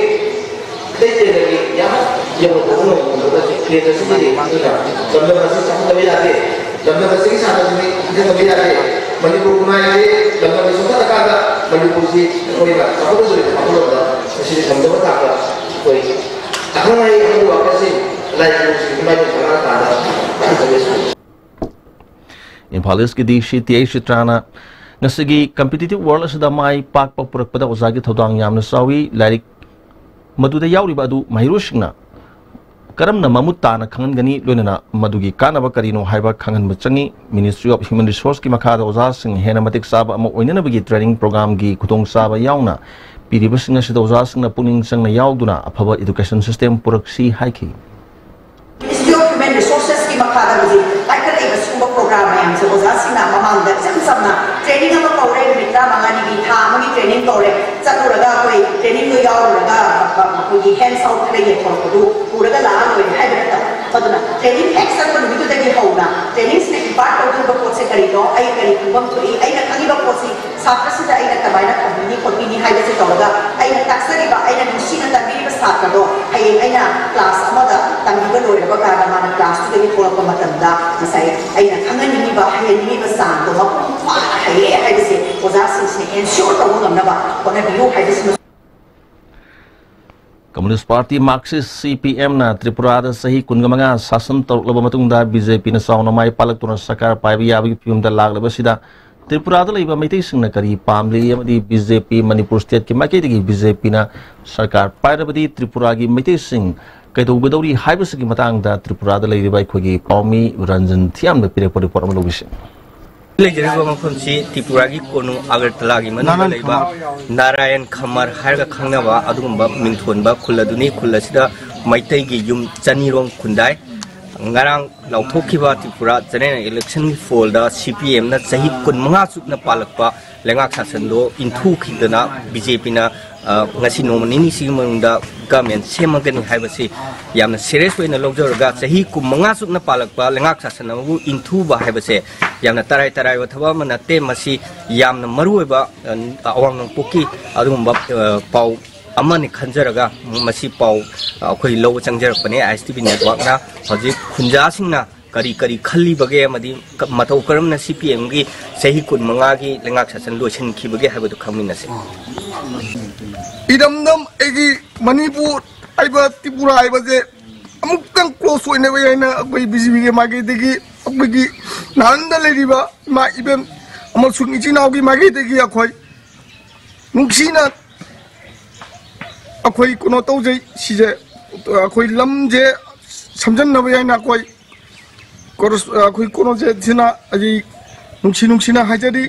ꯑꯇꯩ ꯀꯦꯟꯗ꯭ꯔꯒꯤ ꯌꯥꯝ ꯌꯧꯅ ꯄꯨꯕ ꯉꯝꯕ ꯉꯝꯕ ꯅꯠꯇꯦ꯫ ꯀꯦꯟꯗ꯭ꯔꯁꯤꯒꯤꯗꯤ ꯑꯗꯨꯅ ꯂꯝꯗꯝ ꯑꯁꯤ ꯆꯥꯎꯈꯠꯇꯕ ꯌꯥꯗꯦ꯫ ꯂꯝꯗꯝ ꯑꯁꯤꯒꯤ ꯁꯥꯇ꯭ꯔꯁꯤꯡꯗꯤ ꯏꯟꯊꯗꯕ ꯌꯥꯗꯦ꯫ ꯃꯅꯤꯄꯨꯔ ꯈꯨꯟꯅꯥꯏ ꯑꯁꯤ ꯂꯝꯗꯝꯒꯤ ꯆꯥꯎꯈꯠꯂꯀꯥꯟꯗ ꯃꯅꯤꯄꯨꯔꯁꯤ ꯑꯩꯈꯣꯏꯅ ꯆꯥꯎꯈꯠꯂꯗꯣꯔꯤꯕ ꯋꯥꯈꯜꯂꯣꯟꯗ ꯃꯁꯤꯗꯤ ꯉꯝꯗꯕ ꯊꯥꯛꯇ ꯑꯩꯈꯣꯏ ꯑꯈꯪ ꯑꯍꯩ ꯑꯃꯒꯤ ꯋꯥꯈꯜꯁꯤ ꯂꯥꯏꯔꯤꯛ ꯂꯥꯏꯁꯨꯒꯤ ꯃꯥꯏꯀꯩ ꯆꯪꯉꯛꯑꯀꯥꯟꯗ Imphal Eastꯀꯤ D C T H ꯆꯤꯇ꯭ꯔꯥꯅ ꯉꯁꯤꯒꯤ competitive world ꯑꯁꯤꯗ ꯃꯥꯏ ꯄꯥꯛꯄ ꯄꯨꯔꯛꯄꯗ ꯑꯣꯖꯥꯒꯤ ꯊꯧꯗꯥꯡ ꯌꯥꯝꯅ ꯆꯥꯎꯏ꯫ ꯂꯥꯏꯔꯤꯛ ꯃꯗꯨꯗ ꯌꯥꯎꯔꯤꯕ ꯑꯗꯨ ꯃꯍꯩꯔꯣꯏꯁꯤꯡꯅ ꯀꯔꯝꯅ ꯃꯃꯨꯠ ꯇꯥꯅ ꯈꯪꯍꯟꯒꯅꯤ, ꯂꯣꯏꯅꯅ ꯃꯗꯨꯒꯤ ꯀꯥꯟꯅꯕ ꯀꯔꯤꯅꯣ ꯍꯥꯏꯕ ꯈꯪꯍꯟꯕ ꯆꯪꯏ꯫ Ministry of Human Resourceꯀꯤ ꯃꯈꯥꯗ ꯑꯣꯖꯥꯁꯤꯡ ꯍꯦꯟꯅ ꯃꯇꯤꯛ ꯆꯥꯕ ꯑꯃ ꯑꯣꯏꯅꯅꯕꯒꯤ training programꯒꯤ ꯈꯨꯗꯣꯡꯆꯥꯕ ꯌꯥꯎꯅ ꯄꯤꯔꯤꯕꯁꯤꯡ ꯑꯁꯤꯗ ꯑꯣꯖꯥꯁꯤꯡꯅ ꯄꯨꯛꯅꯤꯡ ꯆꯪꯅ ꯌꯥꯎꯗꯨꯅ ꯑꯐꯕ education system ꯄꯨꯔꯛꯁꯤ ꯍꯥꯏꯈꯤ꯫ Ministry of Human Resourcesꯀꯤ ꯃꯈꯥꯗ ꯍꯧꯖꯤꯛ ꯄꯥꯏꯈꯠꯂꯛꯏꯕ ꯁꯤꯒꯨꯝꯕ program ꯃꯌꯥꯝꯁꯦ ꯑꯣꯖꯥꯁꯤꯡꯅ ꯃꯃꯥꯡꯗ ꯏꯆꯝ ꯆꯝꯅ training ꯑꯃ ꯀꯧꯔꯦ, ꯅꯨꯃꯤꯠ ꯇꯔꯥꯃꯉꯥꯅꯤꯒꯤ, ꯊꯥ ꯑꯃꯒꯤ training ꯀꯧꯔꯦ, ꯆꯠꯂꯨꯔꯒ ꯑꯩꯈꯣꯏ trainingꯗꯣ ꯌꯥꯎꯔꯨꯔꯒ ꯑꯩꯈꯣꯏꯒꯤ hands out ꯈꯔ ꯌꯦꯟꯊꯣꯔꯛꯄꯗꯨ ꯄꯨꯔꯒ ꯂꯥꯛꯑ ꯂꯣꯏꯔꯦ ꯍꯥꯏꯕ ꯅꯠꯇꯕ꯫ ꯑꯗꯨꯅ training ꯍꯦꯛ ꯆꯠꯄ ꯅꯨꯃꯤꯠꯇꯨꯗꯒꯤ ꯍꯧꯅ trainingsꯅ impart ꯇꯧꯗꯣꯔꯤꯕ ꯄꯣꯠꯁꯦ ꯀꯔꯤꯅꯣ, ꯑꯩ ꯀꯔꯤ ꯈꯪꯐꯝ ꯊꯣꯛꯏ, ꯑꯩꯅ ꯈꯪꯉꯤꯕ ꯄꯣꯠꯁꯤ ꯁꯥꯇ꯭ꯔꯁꯤꯗ ꯑꯩꯅ ꯀꯃꯥꯏꯅ ꯊꯝꯕꯤꯅꯤ ꯈꯣꯠꯄꯤꯅꯤ ꯍꯥꯏꯕꯁꯦ ꯇꯧꯔꯒ ꯑꯩꯅ ꯇꯥꯛꯆꯔꯤꯕ, ꯑꯩꯅ ꯅꯨꯡꯁꯤꯅ ꯇꯝꯕꯤꯔꯤꯕ ꯁꯥꯇ꯭ꯔꯗꯣ ꯍꯌꯦꯡ ꯑꯩꯅ class ꯑꯃꯗ ꯇꯝꯕꯤꯕ ꯂꯣꯏꯔꯕ ꯀꯥꯟꯗ ꯃꯥꯅ classꯇꯨꯗꯒꯤ ꯊꯣꯛꯂꯛꯄ ꯃꯇꯝꯗ ꯉꯁꯥꯏ ꯑꯩꯅ ꯈꯪꯍꯟꯅꯤꯡꯉꯤꯕ, ꯍꯩꯍꯟꯅꯤꯡꯉꯤꯕ ꯆꯥꯡꯗꯣ ꯃꯄꯨꯡ ꯐꯥꯅ ꯍꯩꯌꯦ ꯍꯥꯏꯕꯁꯦ ꯑꯣꯖꯥꯁꯤꯡꯁꯤꯅ ꯑꯦꯟꯁꯤꯌꯣꯔ ꯇꯧꯕ ꯉꯝꯅꯕ ꯍꯣꯠꯅꯕꯤꯌꯨ ꯍꯥꯏꯕꯁꯤꯃ꯫ Communist Party, Marxist, C P M ꯅ ꯇ꯭ꯔꯤꯄꯨꯔꯥꯗ ꯆꯍꯤ ꯀꯨꯟꯒ ꯃꯉꯥ ꯁꯥꯁꯟ ꯇꯧꯔꯛꯂꯕ ꯃꯇꯨꯡꯗ, B J P ꯅ ꯆꯥꯎꯅ ꯃꯥꯏ ꯄꯥꯛꯂꯛꯇꯨꯅ ꯁꯔꯀꯥꯔ ꯄꯥꯏꯕ ꯌꯥꯕꯒꯤ ꯐꯤꯕꯝꯗ ꯂꯥꯛꯂꯕꯁꯤꯗ, ꯇ꯭ꯔꯤꯄꯨꯔꯥꯗ ꯂꯩꯕ ꯃꯩꯇꯩꯁꯤꯡꯅ ꯀꯔꯤ ꯄꯥꯝꯂꯤ ꯑꯃꯗꯤ B J P, Manipur state ꯀꯤ ꯃꯥꯏꯀꯩꯗꯒꯤ B J P ꯅ ꯁꯔꯀꯥꯔ ꯄꯥꯏꯔꯕꯗꯤ ꯇ꯭ꯔꯤꯄꯨꯔꯥꯒꯤ ꯃꯩꯇꯩꯁꯤꯡ ꯀꯩꯗꯧꯒꯗꯧꯔꯤ ꯍꯥꯏꯕꯁꯤꯒꯤ ꯃꯇꯥꯡꯗ ꯇ꯭ꯔꯤꯄꯨꯔꯥꯗ ꯂꯩꯔꯤꯕ ꯑꯩꯈꯣꯏꯒꯤ ꯄꯥꯎꯃꯤ ꯔꯟꯖꯟ ꯊꯤꯌꯥꯝꯅ ꯄꯤꯔꯛꯄ report ꯑꯃ ꯂꯧꯕꯤꯁꯤ꯫ ꯂꯩꯖꯔꯤꯕ ꯃꯐꯝꯁꯤ ꯇ꯭ꯔꯤꯄꯨꯔꯥꯒꯤ ꯀꯣꯅꯨꯡ ꯑꯒꯔꯇꯂꯥꯒꯤ ꯃꯅꯨꯡꯗ ꯂꯩꯕ ꯅꯥꯔꯥꯌꯟ ꯈꯃꯔ ꯍꯥꯏꯔꯒ ꯈꯪꯅꯕ ꯑꯗꯨꯒꯨꯝꯕ ꯃꯤꯡꯊꯣꯟꯕ ꯈꯨꯜ ꯑꯗꯨꯅꯤ꯫ ꯈꯨꯜ ꯑꯁꯤꯗ ꯃꯩꯇꯩꯒꯤ ꯌꯨꯝ ꯆꯅꯤꯔꯣꯝ ꯈꯨꯟꯗꯥꯏ꯫ ꯉꯔꯥꯡ ꯂꯥꯎꯊꯣꯛꯈꯤꯕ ꯇ꯭ꯔꯤꯄꯨꯔꯥ general election ꯒꯤ ꯐꯣꯜꯗ C P M ꯅ ꯆꯍꯤ ꯀꯨꯟꯃꯉꯥ ꯆꯨꯞꯅ ꯄꯥꯜꯂꯛꯄ ꯂꯩꯉꯥꯛ ꯁꯥꯁꯟꯗꯣ ꯏꯟꯊꯨꯈꯤꯗꯅ B J P ꯅ, ꯑ, ꯉꯁꯤ ꯅꯣꯡꯃ ꯅꯤꯅꯤꯁꯤꯒꯤ ꯃꯅꯨꯡꯗ government ꯁꯦꯝꯃꯒꯅꯤ ꯍꯥꯏꯕꯁꯤ ꯌꯥꯝꯅ serious ꯑꯣꯏꯅ ꯂꯧꯖꯔꯒ, ꯆꯍꯤ ꯀꯨꯟꯃꯉꯥ ꯆꯨꯞꯅ ꯄꯥꯜꯂꯛꯄ ꯂꯩꯉꯥꯛ ꯁꯥꯁꯟ ꯑꯃꯕꯨ ꯏꯟꯊꯨꯕ ꯍꯥꯏꯕꯁꯦ ꯌꯥꯝꯅ ꯇꯔꯥꯏ ꯇꯔꯥꯏꯕ ꯊꯕꯛ ꯑꯃ ꯅꯠꯇꯦ꯫ ꯃꯁꯤ ꯌꯥꯝꯅ ꯃꯔꯨꯑꯣꯏꯕ, ꯑ, ꯑꯋꯥꯡ ꯅꯣꯡꯄꯣꯛꯀꯤ ꯑꯗꯨꯒꯨꯝꯕ, ꯑ, ꯄꯥꯎ ꯑꯃꯅꯤ ꯈꯟꯖꯔꯒ ꯃꯁꯤ ꯄꯥꯎ, ꯑ, ꯑꯩꯈꯣꯏ ꯂꯧꯕ ꯆꯪꯖꯔꯛꯄꯅꯦ꯫ I S T V network ꯅ ꯍꯧꯖꯤꯛ ꯈꯨꯟꯖꯥꯁꯤꯡꯅ ꯀꯔꯤ ꯀꯔꯤ ꯈꯜꯂꯤꯕꯒꯦ ꯑꯃꯗꯤ ꯀ-, ꯃꯇꯧ ꯀꯔꯝꯅ C P M ꯒꯤ ꯆꯍꯤ ꯀꯨꯟꯃꯉꯥꯒꯤ ꯂꯩꯉꯥꯛ ꯁꯥꯁꯟ ꯂꯣꯏꯁꯤꯟꯈꯤꯕꯒꯦ ꯍꯥꯏꯕꯗꯨ ꯈꯪꯃꯤꯟꯅꯁꯤ꯫ ꯏꯔꯝꯗꯝ ꯑꯩꯒꯤ ꯃꯅꯤꯄꯨꯔ ꯍꯥꯏꯕ, ꯇ꯭ꯔꯤꯄꯨꯔꯥ ꯍꯥꯏꯕꯁꯦ ꯑꯃꯨꯛꯇꯪ close ꯑꯣꯏꯅꯕ ꯍꯥꯏꯅ ꯑꯩꯈꯣꯏ B J P ꯒꯤ ꯃꯥꯏꯀꯩꯗꯒꯤ, ꯑꯩꯈꯣꯏꯒꯤ ꯅꯥꯔꯟꯗ ꯂꯩꯔꯤꯕ ꯏꯃꯥ ꯏꯕꯦꯟ ꯑꯃꯁꯨꯡ ꯏꯆꯤꯟ ꯏꯅꯥꯎꯒꯤ ꯃꯥꯏꯀꯩꯗꯒꯤ ꯑꯩꯈꯣꯏ ꯅꯨꯡꯁꯤꯅ ꯑꯩꯈꯣꯏ ꯀꯩꯅꯣ ꯇꯧꯖꯩ꯫ ꯁꯤꯁꯦ ꯑꯩꯈꯣꯏ ꯂꯝꯁꯦ ꯁꯝꯖꯟꯅꯕ ꯍꯥꯏꯅ ꯑꯩꯈꯣꯏ ꯀꯣꯔꯣꯁ-, ꯑꯩꯈꯣꯏ ꯀꯩꯅꯣꯁꯦ ꯁꯤꯅ ꯑꯩ ꯅꯨꯡꯁꯤ ꯅꯨꯡꯁꯤꯅ ꯍꯥꯏꯖꯔꯤ꯫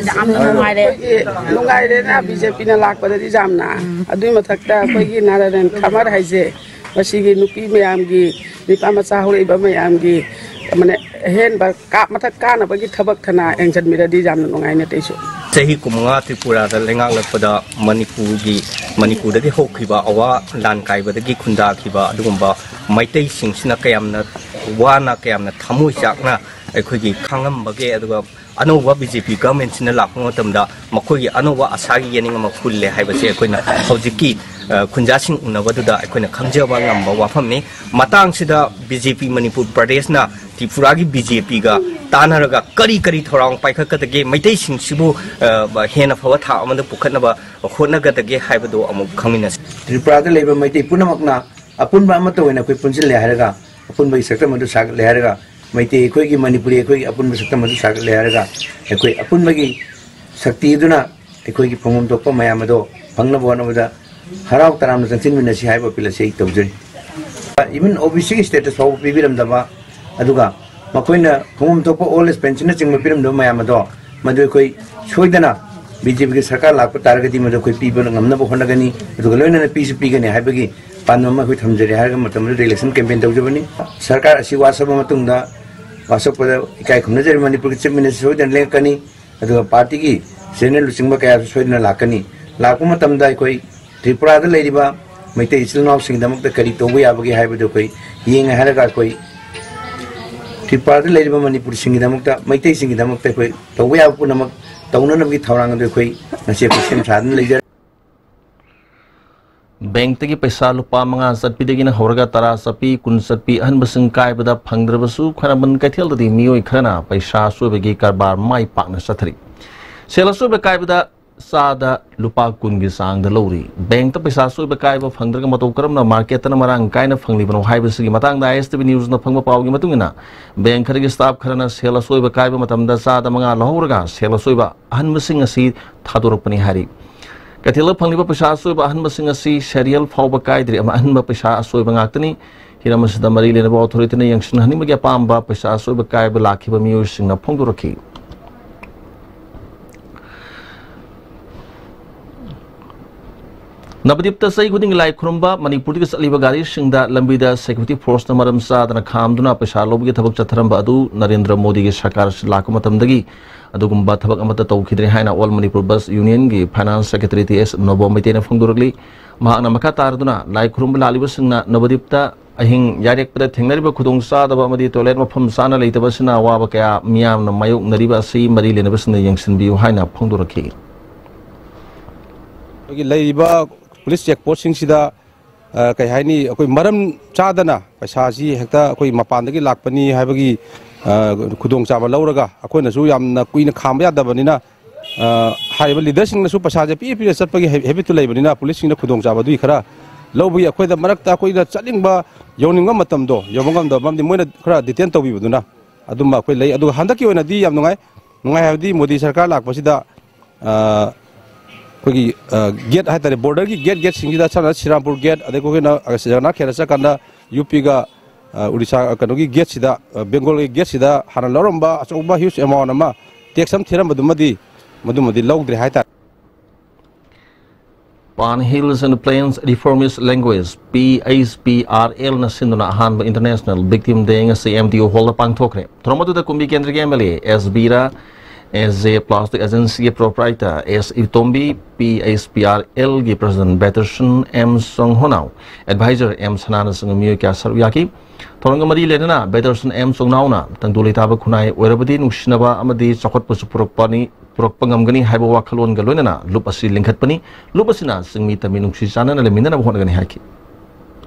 ꯌꯥꯝꯅ ꯅꯨꯡꯉꯥꯏꯔꯦ꯫ ꯑꯩꯈꯣꯏꯒꯤ ꯅꯨꯡꯉꯥꯏꯔꯦꯅ B J P ꯅ ꯂꯥꯛꯄꯗꯗꯤ ꯌꯥꯝꯅ꯫ ꯑꯗꯨꯒꯤ ꯃꯊꯛꯇ ꯑꯩꯈꯣꯏꯒꯤ ꯅꯥꯔꯥꯌꯟ ꯈꯃꯔ ꯍꯥꯏꯁꯦ, ꯃꯁꯤꯒꯤ ꯅꯨꯄꯤ ꯃꯌꯥꯝꯒꯤ, ꯅꯨꯄꯥ ꯃꯆꯥ ꯍꯧꯔꯛꯏꯕ ꯃꯌꯥꯝꯒꯤ, ꯃꯥꯅꯦ, ꯑꯍꯦꯟꯕ ꯀꯥꯞ ꯃꯊꯛ ꯀꯥꯅꯕꯒꯤ ꯊꯕꯛ ꯊꯅꯥ ꯌꯦꯡꯁꯤꯟꯕꯤꯔꯗꯤ ꯌꯥꯝꯅ ꯅꯨꯡꯉꯥꯏꯅꯦ ꯑꯇꯩꯁꯨ꯫ ꯆꯍꯤ ꯀꯨꯟꯃꯉꯥ ꯇ꯭ꯔꯤꯄꯨꯔꯥꯗ ꯂꯩꯉꯥꯛꯂꯛꯄꯗ ꯃꯅꯤꯄꯨꯔꯒꯤ, ꯃꯅꯤꯄꯨꯔꯗꯒꯤ ꯍꯧꯈꯤꯕ ꯑꯋꯥ ꯂꯥꯟ ꯀꯥꯏꯕꯗꯒꯤ ꯈꯨꯟꯗꯥꯈꯤꯕ ꯑꯗꯨꯒꯨꯝꯕ ꯃꯩꯇꯩꯁꯤꯡꯁꯤꯅ ꯀꯌꯥꯝꯅ ꯋꯥꯅ, ꯀꯌꯥꯝꯅ ꯊꯃꯣꯏ ꯆꯥꯛꯅ ꯑꯩꯈꯣꯏꯒꯤ ꯈꯥꯡꯉꯝꯕꯒꯦ, ꯑꯗꯨꯒ ꯑꯅꯧꯕ B J P government ꯁꯤꯅ ꯂꯥꯛꯄ ꯃꯇꯝꯗ ꯃꯈꯣꯏꯒꯤ ꯑꯅꯧꯕ ꯑꯁꯥꯒꯤ ꯌꯦꯅꯤꯡ ꯑꯃ ꯍꯨꯜꯂꯦ ꯍꯥꯏꯕꯁꯦ ꯑꯩꯈꯣꯏꯅ ꯍꯧꯖꯤꯛꯀꯤ ꯑ, ꯈꯨꯟꯖꯥꯁꯤꯡ ꯎꯅꯕꯗꯨꯗ ꯑꯩꯈꯣꯏꯅ ꯈꯪꯖꯕ ꯉꯝꯕ ꯋꯥꯐꯝꯅꯤ꯫ ꯃꯇꯥꯡꯁꯤꯗ B J P Manipur ꯄ꯭ꯔꯗꯦꯁꯅ ꯇ꯭ꯔꯤꯄꯨꯔꯥꯒꯤ B J ꯄꯤꯒ ꯇꯥꯟꯅꯔꯒ ꯀꯔꯤ ꯀꯔꯤ ꯊꯧꯔꯥꯡ ꯄꯥꯏꯈꯠꯀꯗꯒꯦ, ꯃꯩꯇꯩꯁꯤꯡꯁꯤꯕꯨ, ꯑ, ꯍꯦꯟꯅ ꯐꯕ ꯊꯥꯛ ꯑꯃꯗ ꯄꯨꯈꯠꯅꯕ ꯍꯣꯠꯅꯒꯗꯒꯦ ꯍꯥꯏꯕꯗꯨ ꯑꯃꯨꯛ ꯈꯪꯃꯤꯟꯅꯁꯤ꯫ ꯇ꯭ꯔꯤꯄꯨꯔꯥꯗ ꯂꯩꯕ ꯃꯩꯇꯩ ꯄꯨꯝꯅꯃꯛꯅ ꯑꯄꯨꯟꯕ ꯑꯃꯠꯇ ꯑꯣꯏꯅ ꯑꯩꯈꯣꯏ ꯄꯨꯟꯁꯤꯜꯂꯦ ꯍꯥꯏꯔꯒ, ꯑꯄꯨꯟꯕꯒꯤ ꯁꯛꯇꯝ ꯑꯗꯨ ꯁꯥꯒꯠꯂꯦ ꯍꯥꯏꯔꯒ, ꯃꯩꯇꯩ ꯑꯩꯈꯣꯏꯒꯤ, ꯃꯅꯤꯄꯨꯔꯤ ꯑꯩꯈꯣꯏꯒꯤ ꯑꯄꯨꯟꯕ ꯁꯛꯇꯝ ꯑꯗꯨ ꯁꯥꯒꯠꯂꯦ ꯍꯥꯏꯔꯒ, ꯑꯩꯈꯣꯏ ꯑꯄꯨꯟꯕꯒꯤ ꯁꯛꯇꯤ ꯑꯗꯨꯅ ꯑꯩꯈꯣꯏꯒꯤ ꯐꯪꯐꯝ ꯊꯣꯛꯄ ꯃꯌꯥꯝ ꯑꯗꯣ ꯐꯪꯅꯕ ꯍꯣꯠꯅꯕꯗ ꯍꯔꯥꯎ ꯇꯔꯥꯝꯅ ꯆꯪꯁꯤꯟꯃꯤꯟꯅꯁꯤ ꯍꯥꯏꯕ ꯑꯄꯤꯜ ꯑꯁꯤ ꯑꯩ ꯇꯧꯖꯔꯤ꯫ Even ꯑꯣ ꯕꯤ ꯁꯤꯒꯤ status ꯐꯥꯎꯕ ꯄꯤꯕꯤꯔꯝꯗꯕ, ꯑꯗꯨꯒ ꯃꯈꯣꯏꯅ ꯐꯪꯐꯝ ꯊꯣꯛꯄ old age pensionꯅꯆꯤꯡꯕ ꯄꯤꯔꯝꯗꯕ ꯃꯌꯥꯝ ꯑꯗꯣ, ꯃꯗꯨ ꯑꯩꯈꯣꯏ ꯁꯣꯏꯗꯅ ꯕꯤ ꯖꯦ ꯄꯤꯒꯤ ꯁꯔꯀꯥꯔ ꯂꯥꯛꯄ ꯇꯥꯔꯒꯗꯤ ꯃꯗꯨ ꯑꯩꯈꯣꯏ ꯄꯤꯕ ꯉꯝꯅꯕ ꯍꯣꯠꯅꯒꯅꯤ, ꯑꯗꯨꯒ ꯂꯣꯏꯅꯅ ꯄꯤꯁꯨ ꯄꯤꯒꯅꯤ ꯍꯥꯏꯕꯒꯤ ꯄꯥꯟꯗꯝ ꯑꯃ ꯑꯩꯈꯣꯏ ꯊꯝꯖꯔꯤ ꯍꯥꯏꯔꯒ ꯃꯇꯝ ꯑꯗꯨꯗ election campaign ꯇꯧꯖꯕꯅꯤ꯫ ꯁꯔꯀꯥꯔ ꯑꯁꯤ ꯋꯥꯁꯛꯄ ꯃꯇꯨꯡꯗ, ꯋꯥꯁꯛꯄꯗ ꯏꯀꯥꯏ ꯈꯨꯝꯅꯖꯔꯤ, ꯃꯅꯤꯄꯨꯔꯒꯤ Chief Minister ꯁꯣꯏꯗꯅ ꯂꯦꯡꯉꯛꯀꯅꯤ꯫ ꯑꯗꯨꯒ partyꯒꯤ general ꯂꯨꯆꯤꯡꯕ ꯀꯌꯥꯁꯨ ꯁꯣꯏꯗꯅ ꯂꯥꯛꯀꯅꯤ꯫ ꯂꯥꯛꯄ ꯃꯇꯝꯗ ꯑꯩꯈꯣꯏ ꯇ꯭ꯔꯤꯄꯨꯔꯥꯗ ꯂꯩꯔꯤꯕ ꯃꯩꯇꯩ ꯏꯆꯤꯜ ꯏꯅꯥꯎꯁꯤꯡꯒꯤꯗꯃꯛꯇ ꯀꯔꯤ ꯇꯧꯕ ꯌꯥꯕꯒꯦ ꯍꯥꯏꯕꯗꯨ ꯑꯩꯈꯣꯏ ꯌꯦꯡꯉꯦ ꯍꯥꯏꯔꯒ, ꯑꯩꯈꯣꯏ ꯇ꯭ꯔꯤꯄꯨꯔꯥꯗ ꯂꯩꯔꯤꯕ ꯃꯅꯤꯄꯨꯔꯁꯤꯡꯒꯤꯗꯃꯛꯇ, ꯃꯩꯇꯩꯁꯤꯡꯒꯤꯗꯃꯛꯇ ꯑꯩꯈꯣꯏ ꯇꯧꯕ ꯌꯥꯕ ꯄꯨꯝꯅꯃꯛ ꯇꯧꯅꯅꯕꯒꯤ ꯊꯧꯔꯥꯡ ꯑꯗꯨ ꯑꯩꯈꯣꯏ ꯉꯁꯤ ꯑꯩꯈꯣꯏ ꯁꯦꯝ ꯁꯥꯗꯨꯅ ꯂꯩꯖꯔꯤ꯫ ꯕꯦꯡꯛꯇꯒꯤ ꯄꯩꯁꯥ ꯂꯨꯄꯥ ꯃꯉꯥ ꯆꯠꯄꯤꯗꯒꯤꯅ ꯍꯧꯔꯒ ꯇꯔꯥ ꯆꯠꯄꯤ, ꯀꯨꯟ ꯆꯠꯄꯤ ꯑꯍꯟꯕꯁꯤꯡ ꯀꯥꯏꯕꯗ ꯐꯪꯗ꯭ꯔꯕꯁꯨ, ꯈ꯭ꯋꯥꯏꯔꯝꯕꯟ ꯀꯩꯊꯦꯜꯗꯗꯤ ꯃꯤꯑꯣꯏ ꯈꯔꯅ ꯄꯩꯁꯥ ꯑꯆꯣꯏꯕꯒꯤ ꯀꯔꯕꯥꯔ ꯃꯥꯏ ꯄꯥꯛꯅ ꯆꯠꯊꯔꯤ꯫ ꯁꯦꯜ ꯑꯆꯣꯏꯕ ꯀꯥꯏꯕꯗ ꯆꯥꯗ ꯂꯨꯄꯥ ꯀꯨꯟꯒꯤ ꯆꯥꯡꯗ ꯂꯧꯔꯤ꯫ ꯕꯦꯡꯛꯇ ꯄꯩꯁꯥ ꯑꯆꯣꯏꯕ ꯀꯥꯏꯕ ꯐꯪꯗ꯭ꯔꯒ ꯃꯇꯧ ꯀꯔꯝꯅ marketꯇꯅ ꯃꯔꯥꯡ ꯀꯥꯏꯅ ꯐꯪꯂꯤꯕꯅꯣ ꯍꯥꯏꯕꯁꯤꯒꯤ ꯃꯇꯥꯡꯗ I S T V Newsꯅ ꯐꯪꯕ ꯄꯥꯎꯒꯤ ꯃꯇꯨꯡ ꯏꯟꯅ, ꯕꯦꯡꯛ ꯈꯔꯒꯤ staff ꯈꯔꯅ ꯁꯦꯜ ꯑꯆꯣꯏꯕ ꯀꯥꯏꯕ ꯃꯇꯝꯗ ꯆꯥꯗ ꯃꯉꯥ ꯂꯧꯍꯧꯔꯒ ꯁꯦꯜ ꯑꯆꯣꯏꯕ ꯑꯍꯟꯕꯁꯤꯡ ꯑꯁꯤ ꯊꯥꯗꯣꯔꯛꯄꯅꯤ ꯍꯥꯏꯔꯤ꯫ ꯀꯩꯊꯦꯜꯗ ꯐꯪꯂꯤꯕ ꯄꯩꯁꯥ ꯑꯆꯣꯏꯕ ꯑꯍꯟꯕꯁꯤꯡ ꯑꯁꯤ serial ꯐꯥꯎꯕ ꯀꯥꯏꯗ꯭ꯔꯤ, ꯑꯃ ꯑꯍꯟꯕ ꯄꯩꯁꯥ ꯑꯆꯣꯏꯕ ꯉꯥꯛꯇꯅꯤ꯫ ꯍꯤꯔꯝ ꯑꯁꯤꯗ ꯃꯔꯤ ꯂꯩꯅꯕ authorityꯅ ꯌꯦꯡꯁꯤꯟꯍꯟꯅꯤꯡꯕꯒꯤ ꯑꯄꯥꯝꯕ ꯄꯩꯁꯥ ꯑꯆꯣꯏꯕ ꯀꯥꯏꯕ ꯂꯥꯛꯈꯤꯕ ꯃꯤꯑꯣꯏꯁꯤꯡꯅ ꯐꯣꯡꯗꯣꯔꯛꯈꯤ꯫ ꯅꯕꯗꯤꯞꯇ ꯆꯍꯤ ꯈꯨꯗꯤꯡꯒꯤ ꯂꯥꯏ ꯈꯨꯔꯨꯝꯕ ꯃꯅꯤꯄꯨꯔꯗꯒꯤ ꯆꯠꯂꯤꯕ ꯒꯥꯔꯤꯁꯤꯡꯗ ꯂꯝꯕꯤꯗ security forceꯅ ꯃꯔꯝ ꯆꯥꯗꯅ ꯈꯥꯝꯗꯨꯅ ꯄꯩꯁꯥ ꯂꯧꯕꯒꯤ ꯊꯕꯛ ꯆꯠꯊꯔꯝꯕ ꯑꯗꯨ ꯅꯔꯦꯟꯗ꯭ꯔ ꯃꯣꯗꯤꯒꯤ ꯁꯔꯀꯥꯔ ꯂꯥꯛꯄ ꯃꯇꯝꯗꯒꯤ ꯑꯗꯨꯒꯨꯝꯕ ꯊꯕꯛ ꯑꯃꯠꯇ ꯇꯧꯈꯤꯗ꯭ꯔꯦ ꯍꯥꯏꯅ All Manipur Bus Unionꯒꯤ Finance Secretary T S ꯅꯣꯕꯣ ꯃꯩꯇꯩꯅ ꯐꯣꯡꯗꯣꯔꯛꯂꯤ꯫ ꯃꯍꯥꯛꯅ ꯃꯈꯥ ꯇꯥꯔꯗꯨꯅ ꯂꯥꯏ ꯈꯨꯔꯨꯝꯕ ꯂꯥꯛꯂꯤꯕꯁꯤꯡꯅ ꯅꯕꯗꯤꯞꯇ ꯑꯍꯤꯡ ꯌꯥꯔꯦꯛꯄꯗ ꯊꯦꯡꯅꯔꯤꯕ ꯈꯨꯗꯣꯡꯆꯥꯗꯕ ꯑꯃꯗꯤ toilet ꯃꯐꯝ ꯆꯥꯅ ꯂꯩꯇꯕ ꯑꯁꯤꯅ ꯑꯋꯥꯕ ꯀꯌꯥ ꯃꯤꯌꯥꯝꯅ ꯃꯥꯌꯣꯛꯅꯔꯤꯕ ꯑꯁꯤ ꯃꯔꯤ ꯂꯩꯅꯕꯁꯤꯡꯅ ꯌꯦꯡꯁꯤꯟꯕꯤꯌꯨ ꯍꯥꯏꯅ ꯐꯣꯡꯗꯣꯔꯛꯈꯤ꯫ ꯑꯩꯈꯣꯏꯒꯤ ꯂꯩꯔꯤꯕ ꯄꯨꯂꯤꯁ ꯆꯦꯛ ꯄꯣꯁꯁꯤꯡꯁꯤꯗ, ꯑ, ꯀꯩ ꯍꯥꯏꯅꯤ, ꯑꯩꯈꯣꯏ ꯃꯔꯝ ꯆꯥꯗꯅ ꯄꯩꯁꯥꯁꯤ ꯍꯦꯛꯇ ꯑꯩꯈꯣꯏ ꯃꯄꯥꯟꯗꯒꯤ ꯂꯥꯛꯄꯅꯤ ꯍꯥꯏꯕꯒꯤ, ꯑ, ꯈꯨꯗꯣꯡꯆꯥꯕ ꯂꯧꯔꯒ ꯑꯩꯈꯣꯏꯅꯁꯨ ꯌꯥꯝꯅ ꯀꯨꯏꯅ ꯈꯥꯝꯕ ꯌꯥꯗꯕꯅꯤꯅ, ꯑ, ꯍꯥꯏꯔꯤꯕ ꯂꯤꯗꯔꯁꯤꯡꯅꯁꯨ ꯄꯩꯁꯥꯁꯦ ꯄꯤꯔ ꯄꯤꯔ ꯆꯠꯄꯒꯤ ꯍꯦ-, ꯍꯦꯕꯤꯠꯇꯨ ꯂꯩꯕꯅꯤꯅ ꯄꯨꯂꯤꯁꯁꯤꯡꯅ ꯈꯨꯗꯣꯡꯆꯥꯕꯗꯨꯒꯤ ꯈꯔ ꯂꯧꯕꯒꯤ ꯑꯩꯈꯣꯏꯗ ꯃꯔꯛꯇ ꯑꯩꯈꯣꯏꯅ ꯆꯠꯅꯤꯡꯕ, ꯌꯧꯅꯤꯡꯕ ꯃꯇꯝꯗꯣ ꯌꯧꯕ ꯉꯝꯗꯕ, ꯃꯔꯝꯗꯤ ꯃꯣꯏꯅ ꯈꯔ ꯗꯤꯇꯦꯟ ꯇꯧꯕꯤꯕꯗꯨꯅ꯫ ꯑꯗꯨꯝꯕ ꯑꯩꯈꯣꯏ ꯂꯩ꯫ ꯑꯗꯨꯒ ꯍꯟꯗꯛꯀꯤ ꯑꯣꯏꯅꯗꯤ ꯌꯥꯝ ꯅꯨꯡꯉꯥꯏ꯫ ꯅꯨꯡꯉꯥꯏ ꯍꯥꯏꯕꯗꯤ ꯃꯣꯗꯤ ꯁꯔꯀꯥꯔ ꯂꯥꯛꯄꯁꯤꯗ, ꯑ, ꯑꯩꯈꯣꯏꯒꯤ, ꯑ, ꯒꯦꯠ ꯍꯥꯏꯇꯥꯔꯦ, ꯕꯣꯔꯗꯔꯒꯤ ꯒꯦꯠ, ꯒꯦꯠꯁꯤꯡꯁꯤꯗ, ꯁꯝꯅ ꯁꯤꯔꯥꯝꯄꯨꯔ ꯒꯦꯠ, ꯑꯗꯩ ꯑꯩꯈꯣꯏꯅ ꯖꯒꯟꯅꯥꯊ ꯈꯦꯠꯇ꯭ꯔ ꯆꯠꯀꯥꯟꯗ ꯌꯨ ꯄꯤꯒ, ꯑ, ꯎꯔꯤꯁꯥ, ꯑ, ꯀꯩꯅꯣꯒꯤ ꯒꯦꯠꯁꯤꯗ, ꯑ, ꯕꯦꯡꯒꯣꯜꯒꯤ ꯒꯦꯠꯁꯤꯗ ꯍꯥꯟꯅ ꯂꯧꯔꯝꯕ ꯑꯆꯧꯕ huge amount ꯑꯃ, tax ꯑꯃ ꯊꯤꯔꯝꯕꯗꯨꯃꯗꯤ, ꯃꯗꯨꯃꯗꯤ ꯂꯧꯗ꯭ꯔꯦ ꯍꯥꯏꯇꯥꯔꯦ꯫ Pan Hills and Plains Reformist Language, P H P R L ꯅ ꯁꯤꯟꯗꯨꯅ ꯑꯍꯥꯟꯕ International Victim Day ꯉꯁꯤ M D O Hall ꯗ ꯄꯥꯡꯊꯣꯛꯈ꯭ꯔꯦ꯫ ꯊꯧꯔꯝ ꯑꯗꯨꯗ ꯀꯨꯝꯕꯤ ꯀꯦꯟꯗ꯭ꯔꯒꯤ M L A S Vira, S J Plastic Agency ꯒꯤ proprietor S ꯏꯇꯣꯝꯕꯤ, P H P R L ꯒꯤ President Batterson M ꯁꯣꯡꯍꯣꯅꯥꯎ, Advisor M ꯁꯅꯥꯅꯆꯤꯡꯕ ꯃꯤꯑꯣꯏ ꯀꯌꯥ ꯁꯔꯨꯛ ꯌꯥꯈꯤ꯫ ꯊꯧꯔꯝꯒ ꯃꯔꯤ ꯂꯩꯅꯅ Batterson M ꯁꯣꯡꯅꯥꯎꯅ ꯇꯪꯗꯨ ꯂꯩꯇꯥꯕ ꯈꯨꯟꯅꯥꯏ ꯑꯣꯏꯔꯕꯗꯤ ꯅꯨꯡꯁꯤꯅꯕ ꯑꯃꯗꯤ ꯆꯥꯎꯈꯠꯄꯁꯨ ꯄꯨꯔꯛꯄꯅꯤ, ꯄꯨꯔꯛꯄ ꯉꯝꯒꯅꯤ ꯍꯥꯏꯕ ꯋꯥꯈꯜꯂꯣꯟꯒ ꯂꯣꯏꯅꯅ ꯂꯨꯞ ꯑꯁꯤ ꯂꯤꯡꯈꯠꯄꯅꯤ꯫ ꯂꯨꯞ ꯑꯁꯤꯅ ꯆꯤꯡꯃꯤ ꯇꯝꯃꯤ ꯅꯨꯡꯁꯤ ꯆꯥꯟꯅꯅ ꯂꯩꯃꯤꯟꯅꯅꯕ ꯍꯣꯠꯅꯒꯅꯤ ꯍꯥꯏꯈꯤ꯫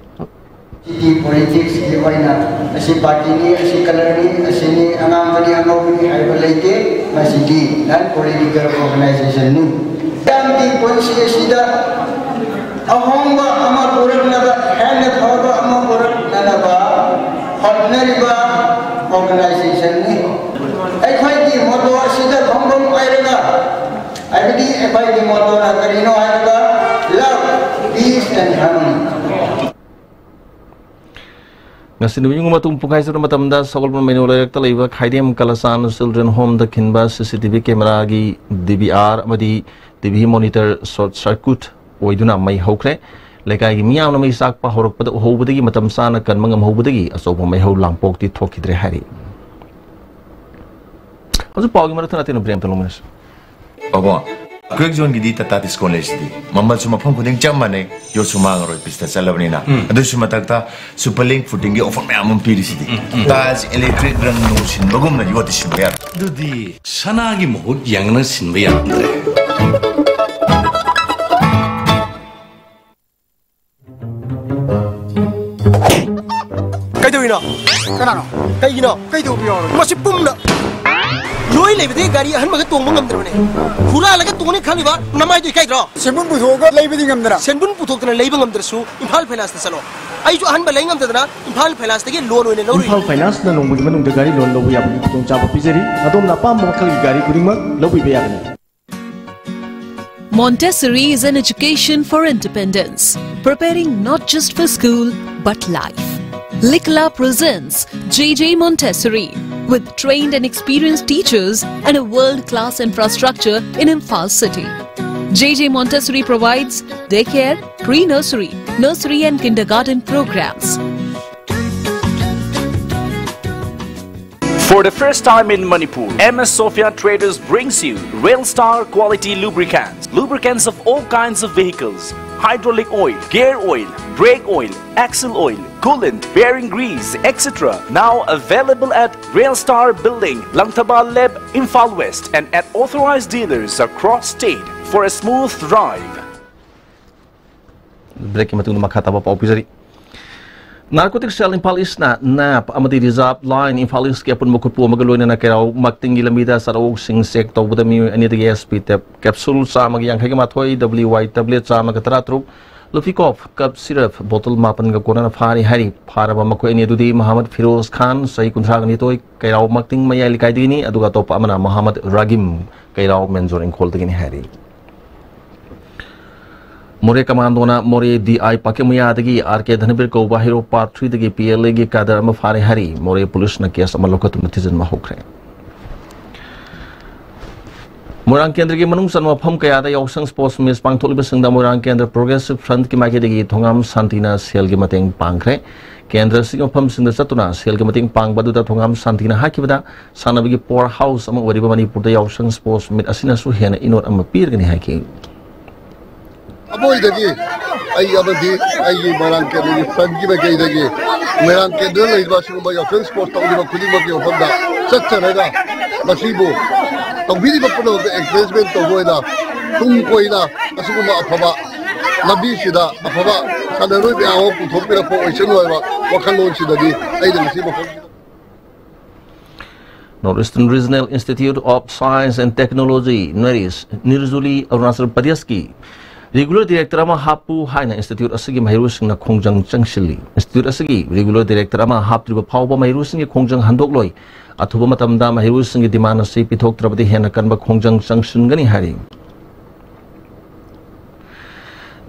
ꯁꯤꯇꯤ ꯄꯣꯂꯤꯇꯤꯛꯁꯀꯤ ꯑꯣꯏꯅ ꯑꯁꯤ ꯄꯥꯔꯇꯤꯅꯤ, ꯑꯁꯤ ꯀꯂꯔꯅꯤ, ꯑꯁꯤꯅꯤ, ꯑꯉꯥꯡꯕꯅꯤ, ꯑꯉꯧꯕꯅꯤ ꯍꯥꯏꯕ ꯂꯩꯇꯦ꯫ ꯃꯁꯤꯗꯤ ꯅꯟ ꯄꯣꯂꯤꯇꯤꯀꯦꯜ ꯑꯣꯔꯒꯅꯥꯏꯖꯦꯁꯟꯅꯤ꯫ ꯃꯤꯌꯥꯝꯒꯤ ꯄꯨꯟꯁꯤ ꯑꯁꯤꯗ ꯑꯍꯣꯡꯕ ꯑꯃ ꯄꯨꯔꯛꯅꯕ, ꯍꯦꯟꯅ ꯐꯕ ꯑꯃ ꯄꯨꯔꯛꯅꯅꯕ ꯍꯣꯠꯅꯔꯤꯕ ꯑꯣꯔꯒꯅꯥꯏꯖꯦꯁꯟꯅꯤ꯫ ꯑꯩꯈꯣꯏꯒꯤ ꯃꯣꯇꯣ ꯑꯁꯤꯗ ꯈꯣꯡꯐꯝ ꯑꯣꯏꯔꯒ, ꯍꯥꯏꯕꯗꯤ ꯑꯩꯈꯣꯏꯒꯤ ꯃꯣꯇꯣꯅ ꯀꯔꯤꯅꯣ ꯍꯥꯏꯔꯒ, Love, Peace and Harmony꯫ ꯉꯁꯤ ꯅꯨꯃꯤꯠ ꯌꯨꯡꯕ ꯃꯇꯨꯡ ꯄꯨꯡꯈꯥꯏ ꯆꯨꯞꯄ ꯃꯇꯝꯗ ꯁꯒꯣꯜꯕꯟ ꯃꯩꯅꯣ ꯂꯩꯔꯛꯇ ꯂꯩꯕ ꯈꯥꯏꯗꯦꯝ ꯀꯂꯆꯥꯟ Children Home ꯗ ꯈꯤꯟꯕ C C T V camera ꯒꯤ D V R ꯑꯃꯗꯤ T V monitor short circuit ꯑꯣꯏꯗꯨꯅ ꯃꯩ ꯍꯧꯈ꯭ꯔꯦ꯫ ꯂꯩꯀꯥꯏꯒꯤ ꯃꯤꯌꯥꯝꯅ ꯃꯩ ꯆꯥꯛꯄ ꯍꯧꯔꯛꯄꯗ ꯎꯍꯧꯕꯗꯒꯤ ꯃꯇꯝ ꯆꯥꯅ ꯀꯟꯕ ꯉꯝꯍꯧꯕꯗꯒꯤ ꯑꯆꯧꯕ ꯃꯩꯍꯧ ꯂꯥꯡꯄꯣꯛꯇꯤ ꯊꯣꯛꯈꯤꯗ꯭ꯔꯦ ꯍꯥꯏꯔꯤ꯫ ꯍꯧꯖꯤꯛ ꯄꯥꯎꯒꯤ ꯃꯔꯛ ꯊꯠꯅ ꯊꯠꯅ break ꯑꯃꯇ ꯂꯧꯃꯤꯟꯅꯁꯤ꯫ ꯕꯥꯕꯣ, Quick Zone ꯒꯤꯗꯤ Tata Discount ꯂꯩꯁꯤꯗꯤ꯫ ꯃꯃꯜꯁꯨ ꯃꯐꯝ ꯈꯨꯗꯤꯡ ꯆꯞ ꯃꯥꯟꯅꯩ, ꯌꯣꯠꯁꯨ ꯃꯥꯡꯉꯔꯣꯏ, ꯄꯤꯁꯇ ꯆꯠꯂꯕꯅꯤꯅ꯫ ꯎꯝ꯫ ꯑꯗꯨꯁꯨ ꯃꯊꯛꯇ Super Link Footing ꯒꯤ offer ꯃꯌꯥꯝ ꯑꯃ ꯄꯤꯔꯤꯁꯤꯗꯤ꯫ ꯎꯝ, ꯎꯝ꯫ Tiles, electric ꯔꯪ ꯅꯨꯡ ꯁꯤꯟꯕꯒꯨꯝꯅ ꯌꯣꯠꯇꯤ ꯁꯤꯟꯕ ꯌꯥꯔꯣꯏ꯫ ꯑꯗꯨꯗꯤ ꯁꯅꯥꯒꯤ ꯃꯍꯨꯠ ꯌꯥꯡꯅ ꯁꯤꯟꯕ ꯌꯥꯔꯝꯗ꯭ꯔꯦ꯫ ꯀꯅꯥꯅꯣ? ꯀꯩꯒꯤꯅꯣ? ꯀꯩꯗꯧꯕ ꯌꯥꯎꯔꯒꯦ? ꯃꯁꯤ ꯄꯨꯝꯅ ꯅꯣꯏ ꯂꯩꯕꯗꯤ ꯒꯥꯔꯤ ꯑꯍꯟꯕꯒ ꯇꯣꯡꯕ ꯉꯝꯗ꯭ꯔꯕꯅꯦ꯫ ꯍꯨꯔꯥꯜꯂꯒ ꯇꯣꯡꯅꯤ ꯈꯜꯂꯤꯕ ꯅꯃꯥꯏꯗꯣ ꯏꯀꯥꯏꯗ꯭ꯔꯣ? ꯁꯦꯟꯕꯨꯟ ꯄꯨꯊꯣꯛꯑꯒ ꯂꯩꯕꯗꯤ ꯉꯝꯗꯅ? ꯁꯦꯟꯕꯨꯟ ꯄꯨꯊꯣꯛꯇꯅ ꯂꯩꯕ ꯉꯝꯗ꯭ꯔꯁꯨ ꯏꯝꯐꯥꯜ ꯐꯥꯏꯅꯥꯟꯁꯇ ꯆꯠꯂꯣ꯫ ꯑꯩꯁꯨ ꯑꯍꯟꯕ ꯂꯩ ꯉꯝꯗꯗꯅ ꯏꯝꯐꯥꯜ ꯐꯥꯏꯅꯥꯟꯁꯇꯒꯤ ꯂꯣꯟ ꯑꯣꯏꯅ ꯂꯧꯔꯨꯏ꯫ ꯏꯝꯐꯥꯜ ꯐꯥꯏꯅꯥꯟꯁꯅ ꯅꯣꯡꯃꯒꯤ ꯃꯅꯨꯡꯗ ꯒꯥꯔꯤ ꯂꯣꯟ ꯂꯧꯕ ꯌꯥꯕꯒꯤ ꯈꯨꯗꯣꯡꯆꯥꯕ ꯄꯤꯖꯔꯤ꯫ ꯑꯗꯣꯝꯅ ꯑꯄꯥꯝꯕ ꯃꯈꯜꯒꯤ ꯒꯥꯔꯤ ꯈꯨꯗꯤꯡꯃꯛ ꯂꯧꯕꯤꯕ ꯌꯥꯒꯅꯤ꯫ Montessori is an education for independence, preparing not just for school but life. Likla presents J J Montessori, with trained and experienced teachers and a world class infrastructure in Imphal city. J J Montessori provides daycare, pre nursery, nursery, and kindergarten programs. For the first time in Manipur, M S Sophia Traders brings you Rail Star quality lubricants. Lubricants of all kinds of vehicles, hydraulic oil, gear oil, brake oil, axle oil, coolant, bearing grease, et cetera. Now available at Rail Star Building, Langthaba Leb, Imphal West, and at authorized dealers across state for a smooth drive. Break ꯀꯤ ꯃꯇꯨꯡꯗ ꯃꯈꯥ ꯇꯥꯕ ꯄꯥꯎ ꯄꯤꯖꯔꯤ꯫ Narcotic Cell Imphal East ꯅ ꯅꯦꯞ ꯑꯃꯗꯤ Reserve Line Imphal East ꯀꯤ ꯑꯄꯨꯟꯕ ꯈꯨꯠꯄꯨ ꯑꯃꯒ ꯂꯣꯏꯅꯅ ꯀꯩꯔꯥꯎ ꯃꯛꯇꯤꯡꯒꯤ ꯂꯝꯕꯤꯗ ꯆꯥꯔꯧꯁꯤꯡ check ꯇꯧꯕꯗ ꯃꯤꯑꯣꯏ ꯑꯅꯤꯗꯒꯤ S P tap capsule ꯆꯥꯝꯃꯒ ꯌꯥꯡꯈꯩꯒ ꯃꯥꯊꯣꯏ, W Y tablet ꯆꯥꯝꯃꯒ ꯇꯔꯥꯇꯔꯨꯛ, Lupicov cough syrup bottle ꯃꯥꯄꯟꯒ ꯀꯣꯟꯅꯅ ꯐꯥꯔꯤ ꯍꯥꯏꯔꯤ꯫ ꯐꯥꯔꯕ ꯃꯈꯣꯏ ꯑꯅꯤ ꯑꯗꯨꯗꯤ ꯃꯍꯥꯃꯗ ꯐꯤꯔꯣꯖ ꯈꯥꯟ, ꯆꯍꯤ ꯀꯨꯟꯊ꯭ꯔꯥꯒ ꯅꯤꯊꯣꯏ, ꯀꯩꯔꯥꯎ ꯃꯛꯇꯤꯡ ꯃꯌꯥꯏ ꯂꯩꯀꯥꯏꯗꯒꯤꯅꯤ, ꯑꯗꯨꯒ ꯑꯇꯣꯞꯄ ꯑꯃꯅ ꯃꯍꯥꯃꯗ ꯔꯥꯒꯤꯝ, ꯀꯩꯔꯥꯎ ꯃꯦꯟꯖꯣꯔ ꯏꯪꯈꯣꯜꯗꯒꯤꯅꯤ ꯍꯥꯏꯔꯤ꯫ ꯃꯣꯔꯦ ꯀꯃꯥꯟꯗꯣꯅ ꯃꯣꯔꯦ D I ꯄꯥꯀꯤꯃꯌꯥꯗꯒꯤ R K ꯙꯅꯕꯤꯔ ꯀꯧꯕ ꯍꯦꯔꯣ Part three ꯗꯒꯤ P L A ꯒꯤ cadre ꯑꯃ ꯐꯥꯔꯦ ꯍꯥꯏꯔꯤ꯫ ꯃꯣꯔꯦ ꯄꯨꯂꯤꯁꯅ case ꯑꯃ ꯂꯧꯈꯠꯇꯨꯅ ꯊꯤꯖꯤꯟꯕ ꯍꯧꯈ꯭ꯔꯦ꯫ ꯃꯣꯏꯔꯥꯡ ꯀꯦꯟꯗ꯭ꯔꯒꯤ ꯃꯅꯨꯡ ꯆꯟꯕ ꯃꯐꯝ ꯀꯌꯥꯗ ꯌꯥꯎꯁꯪ sports meet ꯄꯥꯡꯊꯣꯛꯂꯤꯕꯁꯤꯡꯗ ꯃꯣꯏꯔꯥꯡ ꯀꯦꯟꯗ꯭ꯔ progressive front ꯀꯤ ꯃꯥꯏꯀꯩꯗꯒꯤ ꯊꯣꯉꯥꯝ ꯁꯥꯟꯇꯤꯅ ꯁꯦꯜꯒꯤ ꯃꯇꯦꯡ ꯄꯥꯡꯈ꯭ꯔꯦ꯫ ꯀꯦꯟꯗ꯭ꯔꯁꯤꯒꯤ ꯃꯐꯝꯁꯤꯡꯗ ꯆꯠꯇꯨꯅ ꯁꯦꯜꯒꯤ ꯃꯇꯦꯡ ꯄꯥꯡꯕ ꯑꯗꯨꯗ ꯊꯣꯉꯥꯝ ꯁꯥꯟꯇꯤꯅ ꯍꯥꯏꯈꯤꯕꯗ, ꯁꯥꯟꯅꯕꯒꯤ power house ꯑꯃ ꯑꯣꯏꯔꯤꯕ ꯃꯅꯤꯄꯨꯔꯗ ꯌꯥꯎꯁꯪ sports meet ꯑꯁꯤꯅꯁꯨ ꯍꯦꯟꯅ ꯏꯅꯣꯠ ꯑꯃ ꯄꯤꯔꯒꯅꯤ ꯍꯥꯏꯈꯤ꯫ ꯑꯃꯣꯏꯗꯒꯤ ꯑꯩ ꯑꯃꯗꯤ ꯑꯩꯒꯤ ꯃꯣꯏꯔꯥꯡ ꯀꯦꯟꯗ꯭ꯔꯒꯤ front ꯀꯤ ꯃꯥꯏꯀꯩꯗꯒꯤ ꯃꯣꯏꯔꯥꯡ ꯀꯦꯟꯗ꯭ꯔꯗ ꯂꯩꯔꯤꯕ ꯑꯁꯤꯒꯨꯝꯕ ꯌꯥꯎꯁꯪ sports ꯇꯧꯔꯤꯕ ꯈꯨꯗꯤꯡꯃꯛꯀꯤ ꯃꯐꯝꯗ ꯆꯠꯆꯔꯒ ꯃꯁꯤꯕꯨ ꯇꯧꯕꯤꯔꯤꯕ ꯄꯨꯝꯅꯃꯛꯇ encouragement ꯇꯧꯕ ꯑꯣꯏꯅ ꯇꯨꯡ ꯀꯣꯏꯅ ꯑꯁꯤꯒꯨꯝꯕ ꯑꯐꯕ ꯂꯝꯕꯤꯁꯤꯗ ꯑꯐꯕ ꯁꯥꯟꯅꯔꯣꯏ ꯃꯌꯥꯝ ꯑꯃ ꯄꯨꯊꯣꯛꯄꯤꯔꯛꯄ ꯑꯣꯏꯁꯅꯨ ꯍꯥꯏꯕ ꯋꯥꯈꯜꯂꯣꯟꯁꯤꯗꯗꯤ ꯑꯩꯅ ꯉꯁꯤ ꯃꯐꯝꯁꯤꯗ North Eastern Regional Institute of Science and Technology, ꯅꯔꯤꯁ, ꯅꯤꯔꯖꯨꯂꯤ Arunachal ꯄ꯭ꯔꯗꯦꯁꯀꯤ ꯔꯤꯒꯨꯂꯔ ꯗꯤꯔꯦꯛꯇꯔ ꯑꯃ ꯍꯥꯞꯄꯨ ꯍꯥꯏꯅ ꯏꯟꯁꯇꯤꯇ꯭ꯌꯨꯠ ꯑꯁꯤꯒꯤ ꯃꯍꯩꯔꯣꯏꯁꯤꯡꯅ ꯈꯣꯡꯖꯪ ꯆꯪꯁꯤꯜꯂꯤ꯫ ꯏꯟꯁꯇꯤꯇ꯭ꯌꯨꯠ ꯑꯁꯤꯒꯤ ꯔꯤꯒꯨꯂꯔ ꯗꯤꯔꯦꯛꯇꯔ ꯑꯃ ꯍꯥꯞꯇ꯭ꯔꯤꯕ ꯐꯥꯎꯕ ꯃꯍꯩꯔꯣꯏꯁꯤꯡꯒꯤ ꯈꯣꯡꯖꯪ ꯍꯟꯗꯣꯛꯂꯣꯏ꯫ ꯑꯊꯨꯕ ꯃꯇꯝꯗ ꯃꯍꯩꯔꯣꯏꯁꯤꯡꯒꯤ ꯗꯤꯃꯥꯟ ꯑꯁꯤ ꯄꯤꯊꯣꯛꯇ꯭ꯔꯕꯗꯤ ꯍꯦꯟꯅ ꯀꯟꯕ ꯈꯣꯡꯖꯪ ꯆꯪꯁꯤꯟꯒꯅꯤ ꯍꯥꯏꯔꯤ꯫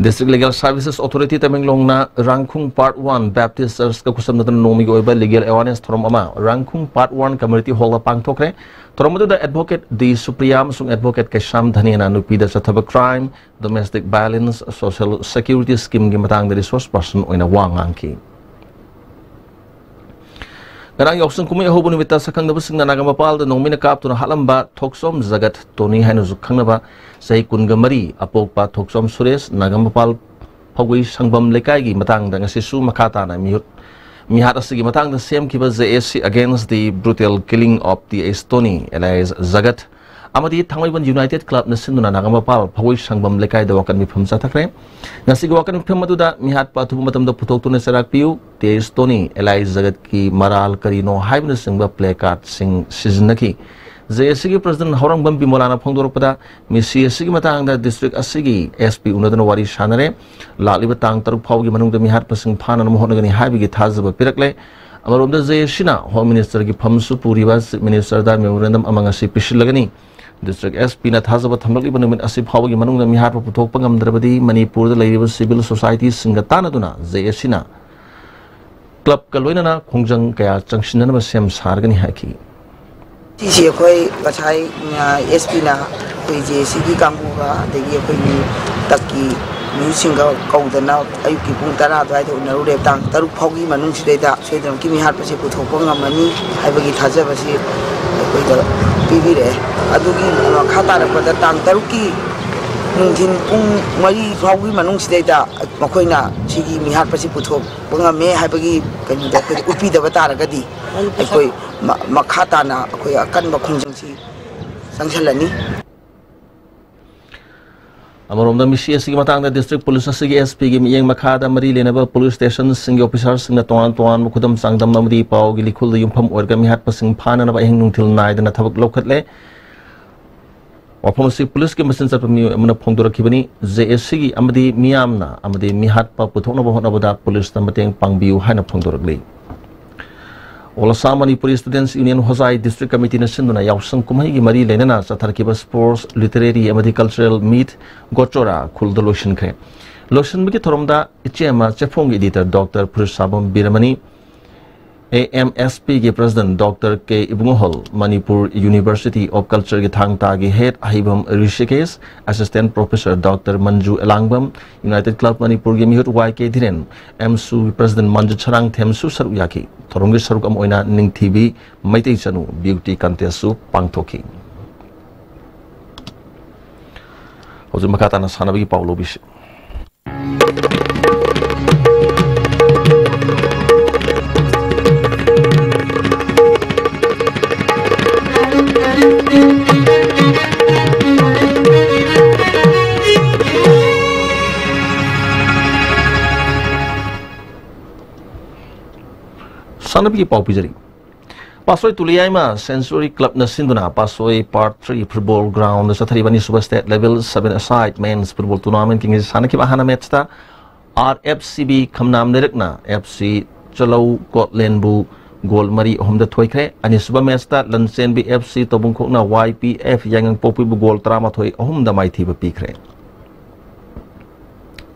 District Legal Services Authority ꯇꯃꯦꯡꯂꯣꯡꯅ ꯔꯥꯡꯈꯨꯡ Part One Baptist Churchꯀ ꯈꯨꯠꯁꯝꯅꯗꯨꯅ ꯅꯣꯡꯃꯒꯤ ꯑꯣꯏꯕ legal awareness ꯊꯧꯔꯝ ꯑꯃ ꯔꯥꯡꯈꯨꯡ Part One Community Hallꯗ ꯄꯥꯡꯊꯣꯛꯈ꯭ꯔꯦ꯫ ꯊꯧꯔꯝ ꯑꯗꯨꯗ Advocate ꯗꯤ ꯁꯨꯄ꯭ꯔꯤꯌꯥ ꯑꯃꯁꯨꯡ Advocate ꯀꯩꯁꯥꯝ ꯙꯅꯦꯅ ꯅꯨꯄꯤꯗ ꯆꯠꯊꯕ crime, domestic violence, social security schemeꯒꯤ ꯃꯇꯥꯡꯗ resource person ꯑꯣꯏꯅ ꯋꯥ ꯉꯥꯡꯈꯤ꯫ ꯉꯔꯥꯡ ꯌꯥꯎꯁꯪ ꯀꯨꯝꯍꯩ ꯑꯍꯧꯕ ꯅꯨꯃꯤꯠꯇ ꯁꯛꯈꯪꯗꯕꯁꯤꯡꯅ ꯅꯥꯒꯥꯃꯄꯥꯜꯗ ꯅꯣꯡꯃꯩꯅ ꯀꯥꯞꯇꯨꯅ ꯍꯥꯠꯂꯝꯕ ꯊꯣꯛꯆꯣꯝ ꯖꯒꯠ, ꯇꯣꯅꯤ ꯍꯥꯏꯅꯁꯨ ꯈꯪꯅꯕ, ꯆꯍꯤ ꯀꯨꯟꯒ ꯃꯔꯤ, ꯑꯄꯣꯛꯄ ꯊꯣꯛꯆꯣꯝ ꯁꯨꯔꯦꯁ, ꯅꯥꯒꯥꯃꯄꯥꯜ ꯐꯧꯒꯩ ꯁꯪꯕꯝ ꯂꯩꯀꯥꯏꯒꯤ ꯃꯇꯥꯡꯗ ꯉꯁꯤꯁꯨ ꯃꯈꯥ ꯇꯥꯅ ꯃꯤꯍꯨꯠ, ꯃꯤꯍꯥꯠ ꯑꯁꯤꯒꯤ ꯃꯇꯥꯡꯗ ꯁꯦꯝꯈꯤꯕ J A C Against the Brutal Killing of T H Tony alias ꯖꯒꯠ ꯑꯃꯗꯤ ꯊꯥꯡꯃꯩꯕꯟ United Clubꯅ ꯁꯤꯟꯗꯨꯅ ꯅꯥꯒꯥꯃꯄꯥꯜ ꯐꯧꯒꯩ ꯁꯪꯕꯝ ꯂꯩꯀꯥꯏꯗ ꯋꯥꯀꯠ ꯃꯤꯐꯝ ꯆꯠꯊꯈ꯭ꯔꯦ꯫ ꯉꯁꯤꯒꯤ ꯋꯥꯀꯠ ꯃꯤꯐꯝ ꯑꯗꯨꯗ ꯃꯤꯍꯥꯠꯄ ꯑꯊꯨꯕ ꯃꯇꯝꯗ ꯄꯨꯊꯣꯛꯇꯨꯅ ꯆꯩꯔꯥꯛ ꯄꯤꯌꯨ, T H Tony alias ꯖꯒꯠꯀꯤ ꯃꯔꯥꯜ ꯀꯔꯤꯅꯣ ꯍꯥꯏꯕꯅꯆꯤꯡꯕ placardꯁꯤꯡ ꯁꯤꯖꯤꯟꯅꯈꯤ꯫ J A Cꯒꯤ President ꯍꯧꯔꯥꯡꯕꯝ ꯕꯤꯃꯣꯂꯥꯅ ꯐꯣꯡꯗꯣꯔꯛꯄꯗ, ꯃꯤꯁꯤ ꯑꯁꯤꯒꯤ ꯃꯇꯥꯡꯗ District ꯑꯁꯤꯒꯤ S P ꯎꯅꯗꯨꯅ ꯋꯥꯔꯤ ꯁꯥꯟꯅꯔꯦ꯫ ꯂꯥꯛꯂꯤꯕ ꯇꯥꯡ ꯇꯔꯨꯛ ꯐꯥꯎꯒꯤ ꯃꯅꯨꯡꯗ ꯃꯤꯍꯥꯠꯄꯁꯤꯡ ꯐꯥꯅꯅꯕ ꯍꯣꯠꯅꯒꯅꯤ ꯍꯥꯏꯕꯒꯤ ꯊꯥꯖꯕ ꯄꯤꯔꯛꯂꯦ꯫ ꯑꯃꯔꯣꯝꯗ J A Cꯅ Home Ministerꯒꯤ ꯐꯝꯁꯨ ꯄꯨꯔꯤꯕ Chief Ministerꯗ memorandum ꯑꯃ ꯉꯁꯤ ꯄꯤꯁꯤꯜꯂꯒꯅꯤ꯫ District S Pꯅ ꯊꯥꯖꯕ ꯊꯝꯂꯛꯂꯤꯕ ꯅꯨꯃꯤꯠ ꯑꯁꯤ ꯐꯥꯎꯕꯒꯤ ꯃꯅꯨꯡꯗ ꯃꯤꯍꯥꯠꯄ ꯄꯨꯊꯣꯛꯄ ꯉꯝꯗ꯭ꯔꯕꯗꯤ ꯃꯅꯤꯄꯨꯔꯗ ꯂꯩꯔꯤꯕ civil societyꯁꯤꯡꯒ ꯇꯥꯟꯅꯗꯨꯅ J A Cꯅ clubꯀ ꯂꯣꯏꯅꯅ ꯈꯣꯡꯖꯪ ꯀꯌꯥ ꯆꯪꯁꯤꯟꯅꯅꯕ ꯁꯦꯝ ꯁꯥꯔꯒꯅꯤ ꯍꯥꯏꯈꯤ꯫ ꯁꯤꯁꯤ ꯑꯩꯈꯣꯏ ꯉꯁꯥꯏ, ꯑ, S Pꯅ ꯑꯩꯈꯣꯏ J A Cꯒꯤ ꯀꯥꯡꯕꯨꯒ ꯑꯗꯒꯤ ꯑꯩꯈꯣꯏꯒꯤ ꯇꯛꯀꯤ ꯃꯤꯍꯨꯠꯁꯤꯡꯒ ꯀꯧꯗꯅ ꯑꯌꯨꯛꯀꯤ ꯄꯨꯡ ꯇꯔꯥ ꯑꯗꯨꯋꯥꯏꯗ ꯎꯅꯔꯨꯔꯦ꯫ ꯇꯥꯡ ꯇꯔꯨꯛ ꯐꯥꯎꯒꯤ ꯃꯅꯨꯡꯁꯤꯗꯩꯗ ꯁꯣꯏꯗꯅꯃꯛꯀꯤ ꯃꯤꯍꯥꯠꯄꯁꯦ ꯄꯨꯊꯣꯛꯄ ꯉꯝꯃꯅꯤ ꯍꯥꯏꯕꯒꯤ ꯊꯥꯖꯕꯁꯤ ꯑꯩꯈꯣꯏꯗ ꯄꯤꯕꯤꯔꯛꯑꯦ꯫ ꯑꯗꯨꯒꯤ ꯃꯈꯥ ꯇꯥꯔꯛꯄꯗ ꯇꯥꯡ ꯇꯔꯨꯛꯀꯤ ꯅꯨꯡꯊꯤꯟ ꯄꯨꯡ ꯃꯔꯤ ꯐꯥꯎꯒꯤ ꯃꯅꯨꯡꯁꯤꯗꯩꯗ ꯃꯈꯣꯏꯅ ꯁꯤꯒꯤ ꯃꯤꯍꯥꯠꯄꯁꯤ ꯄꯨꯊꯣꯛꯄ ꯉꯝꯃꯦ ꯍꯥꯏꯕꯒꯤ ꯀꯩꯅꯣꯗꯣ ꯑꯩꯈꯣꯏꯗ ꯎꯠꯄꯤꯗꯕ ꯇꯥꯔꯒꯗꯤ ꯑꯩꯈꯣꯏ ꯃ-, ꯃꯈꯥ ꯇꯥꯅ ꯑꯩꯈꯣꯏ ꯑꯀꯟꯕ ꯈꯣꯡꯖꯪꯁꯤ ꯆꯪꯁꯤꯜꯂꯅꯤ꯫ ꯑꯃꯔꯣꯝꯗ, ꯃꯤꯁꯤ ꯑꯁꯤꯒꯤ ꯃꯇꯥꯡꯗ district police ꯑꯁꯤꯒꯤ S P ꯒꯤ ꯃꯤꯠꯌꯦꯡ ꯃꯈꯥꯗ ꯃꯔꯤ ꯂꯩꯅꯕ police stationꯁꯤꯡꯒꯤ officerꯁꯤꯡꯅ ꯇꯣꯉꯥꯟ ꯇꯣꯉꯥꯟꯕ ꯈꯨꯗꯝ ꯆꯥꯡꯗꯝ ꯑꯃꯗꯤ ꯄꯥꯎꯒꯤ ꯂꯤꯈꯨꯜꯗ ꯌꯨꯝꯐꯝ ꯑꯣꯏꯔꯒ ꯃꯤꯍꯥꯠꯄꯁꯤꯡ ꯐꯥꯅꯅꯕ ꯑꯍꯤꯡ ꯅꯨꯡꯊꯤꯜ ꯅꯥꯏꯗꯅ ꯊꯕꯛ ꯂꯧꯈꯠꯂꯦ꯫ ꯋꯥꯐꯝ ꯑꯁꯤ policeꯀꯤ ꯃꯆꯤꯟ ꯆꯠꯄ ꯃꯤꯑꯣꯏ ꯑꯃꯅ ꯐꯣꯡꯗꯣꯔꯛꯈꯤꯕꯅꯤ꯫ J A Cꯒꯤ ꯑꯃꯗꯤ ꯃꯤꯌꯥꯝꯅ ꯑꯃꯗꯤ ꯃꯤꯍꯥꯠꯄ ꯄꯨꯊꯣꯛꯅꯕ ꯍꯣꯠꯅꯕꯗ policeꯇ ꯃꯇꯦꯡ ꯄꯥꯡꯕꯤꯌꯨ ꯍꯥꯏꯅ ꯐꯣꯡꯗꯣꯔꯛꯂꯤ꯫ All Assam Manipuri Students Union ꯍꯣꯖꯥꯏ district committeeꯅ ꯁꯤꯟꯗꯨꯅ ꯌꯥꯎꯁꯪ ꯀꯨꯝꯍꯩꯒꯤ ꯃꯔꯤ ꯂꯩꯅꯅ ꯆꯠꯊꯔꯛꯈꯤꯕ sports, literary ꯑꯃꯗꯤ cultural meet ꯒꯣꯆꯣꯔꯥ ꯈꯨꯜꯗ ꯂꯣꯏꯁꯤꯟꯈ꯭ꯔꯦ꯫ ꯂꯣꯏꯁꯤꯟꯕꯒꯤ ꯊꯧꯔꯝꯗ ꯏꯆꯦꯃ ꯆꯦꯐꯣꯡꯒꯤ editor Doctor ꯐꯨꯔꯤꯠꯁꯥꯕꯝ ꯕꯤꯔꯃꯅꯤ, A M S Pꯒꯤ president Doctor K ꯏꯕꯨꯡꯉꯣꯍꯣꯜ, Manipur University of Cultureꯒꯤ ꯊꯥꯡ ꯇꯥꯒꯤ head ꯑꯍꯩꯕꯝ Rishikesh, assistant professor Doctor Manju ꯑꯦꯂꯥꯡꯕꯝ, United Club Manipurꯒꯤ ꯃꯤꯍꯨꯠ Y K ꯙꯤꯔꯦꯟ, M S Uꯒꯤ president Manju ꯁꯔꯥꯡꯊꯦꯝꯁꯨ ꯁꯔꯨꯛ ꯌꯥꯈꯤ꯫ ꯊꯧꯔꯝꯒꯤ ꯁꯔꯨꯛ ꯑꯃ ꯑꯣꯏꯅ ꯅꯤꯡꯊꯤꯕꯤ ꯃꯩꯇꯩ ꯆꯅꯨ beauty contestꯁꯨ ꯄꯥꯡꯊꯣꯛꯈꯤ꯫ ꯍꯧꯖꯤꯛ ꯃꯈꯥ ꯇꯥꯅ ꯁꯥꯟꯅꯕꯒꯤ ꯄꯥꯎ ꯂꯧꯕꯤꯁꯤ꯫ ꯁꯥꯟꯅꯕꯒꯤ ꯄꯥꯎ ꯄꯤꯖꯔꯤ꯫ ꯄꯥꯠꯁꯣꯏ ꯇꯨꯂꯤꯌꯥꯏꯃ Century Clubꯅ ꯁꯤꯟꯗꯨꯅ ꯄꯥꯠꯁꯣꯏ Park Three Football Groundꯗ ꯆꯠꯊꯔꯤꯕ ꯑꯅꯤꯁꯨꯕ State Level Seven Aside Men's Football Tournamentꯀꯤ ꯉꯁꯤ ꯁꯥꯟꯅꯈꯤꯕ ꯑꯍꯥꯟꯕ matchꯇ R F C B ꯈꯝꯅꯥꯝ ꯂꯩꯔꯛꯅ F C Chalou ꯀꯣꯠꯂꯦꯟꯕꯨ goal ꯃꯔꯤ ꯑꯍꯨꯝꯗ ꯊꯣꯏꯈ꯭ꯔꯦ꯫ ꯑꯅꯤꯁꯨꯕ matchꯇ ꯂꯟꯆꯦꯟꯕꯤ F C ꯇꯧꯕꯨꯡꯈꯣꯛꯅ Y P F ꯌꯥꯏꯉꯪꯄꯣꯛꯄꯤꯕꯨ goal ꯇꯔꯥꯃꯥꯊꯣꯏ ꯑꯍꯨꯝꯗ ꯃꯥꯏꯊꯤꯕ ꯄꯤꯈ꯭ꯔꯦ꯫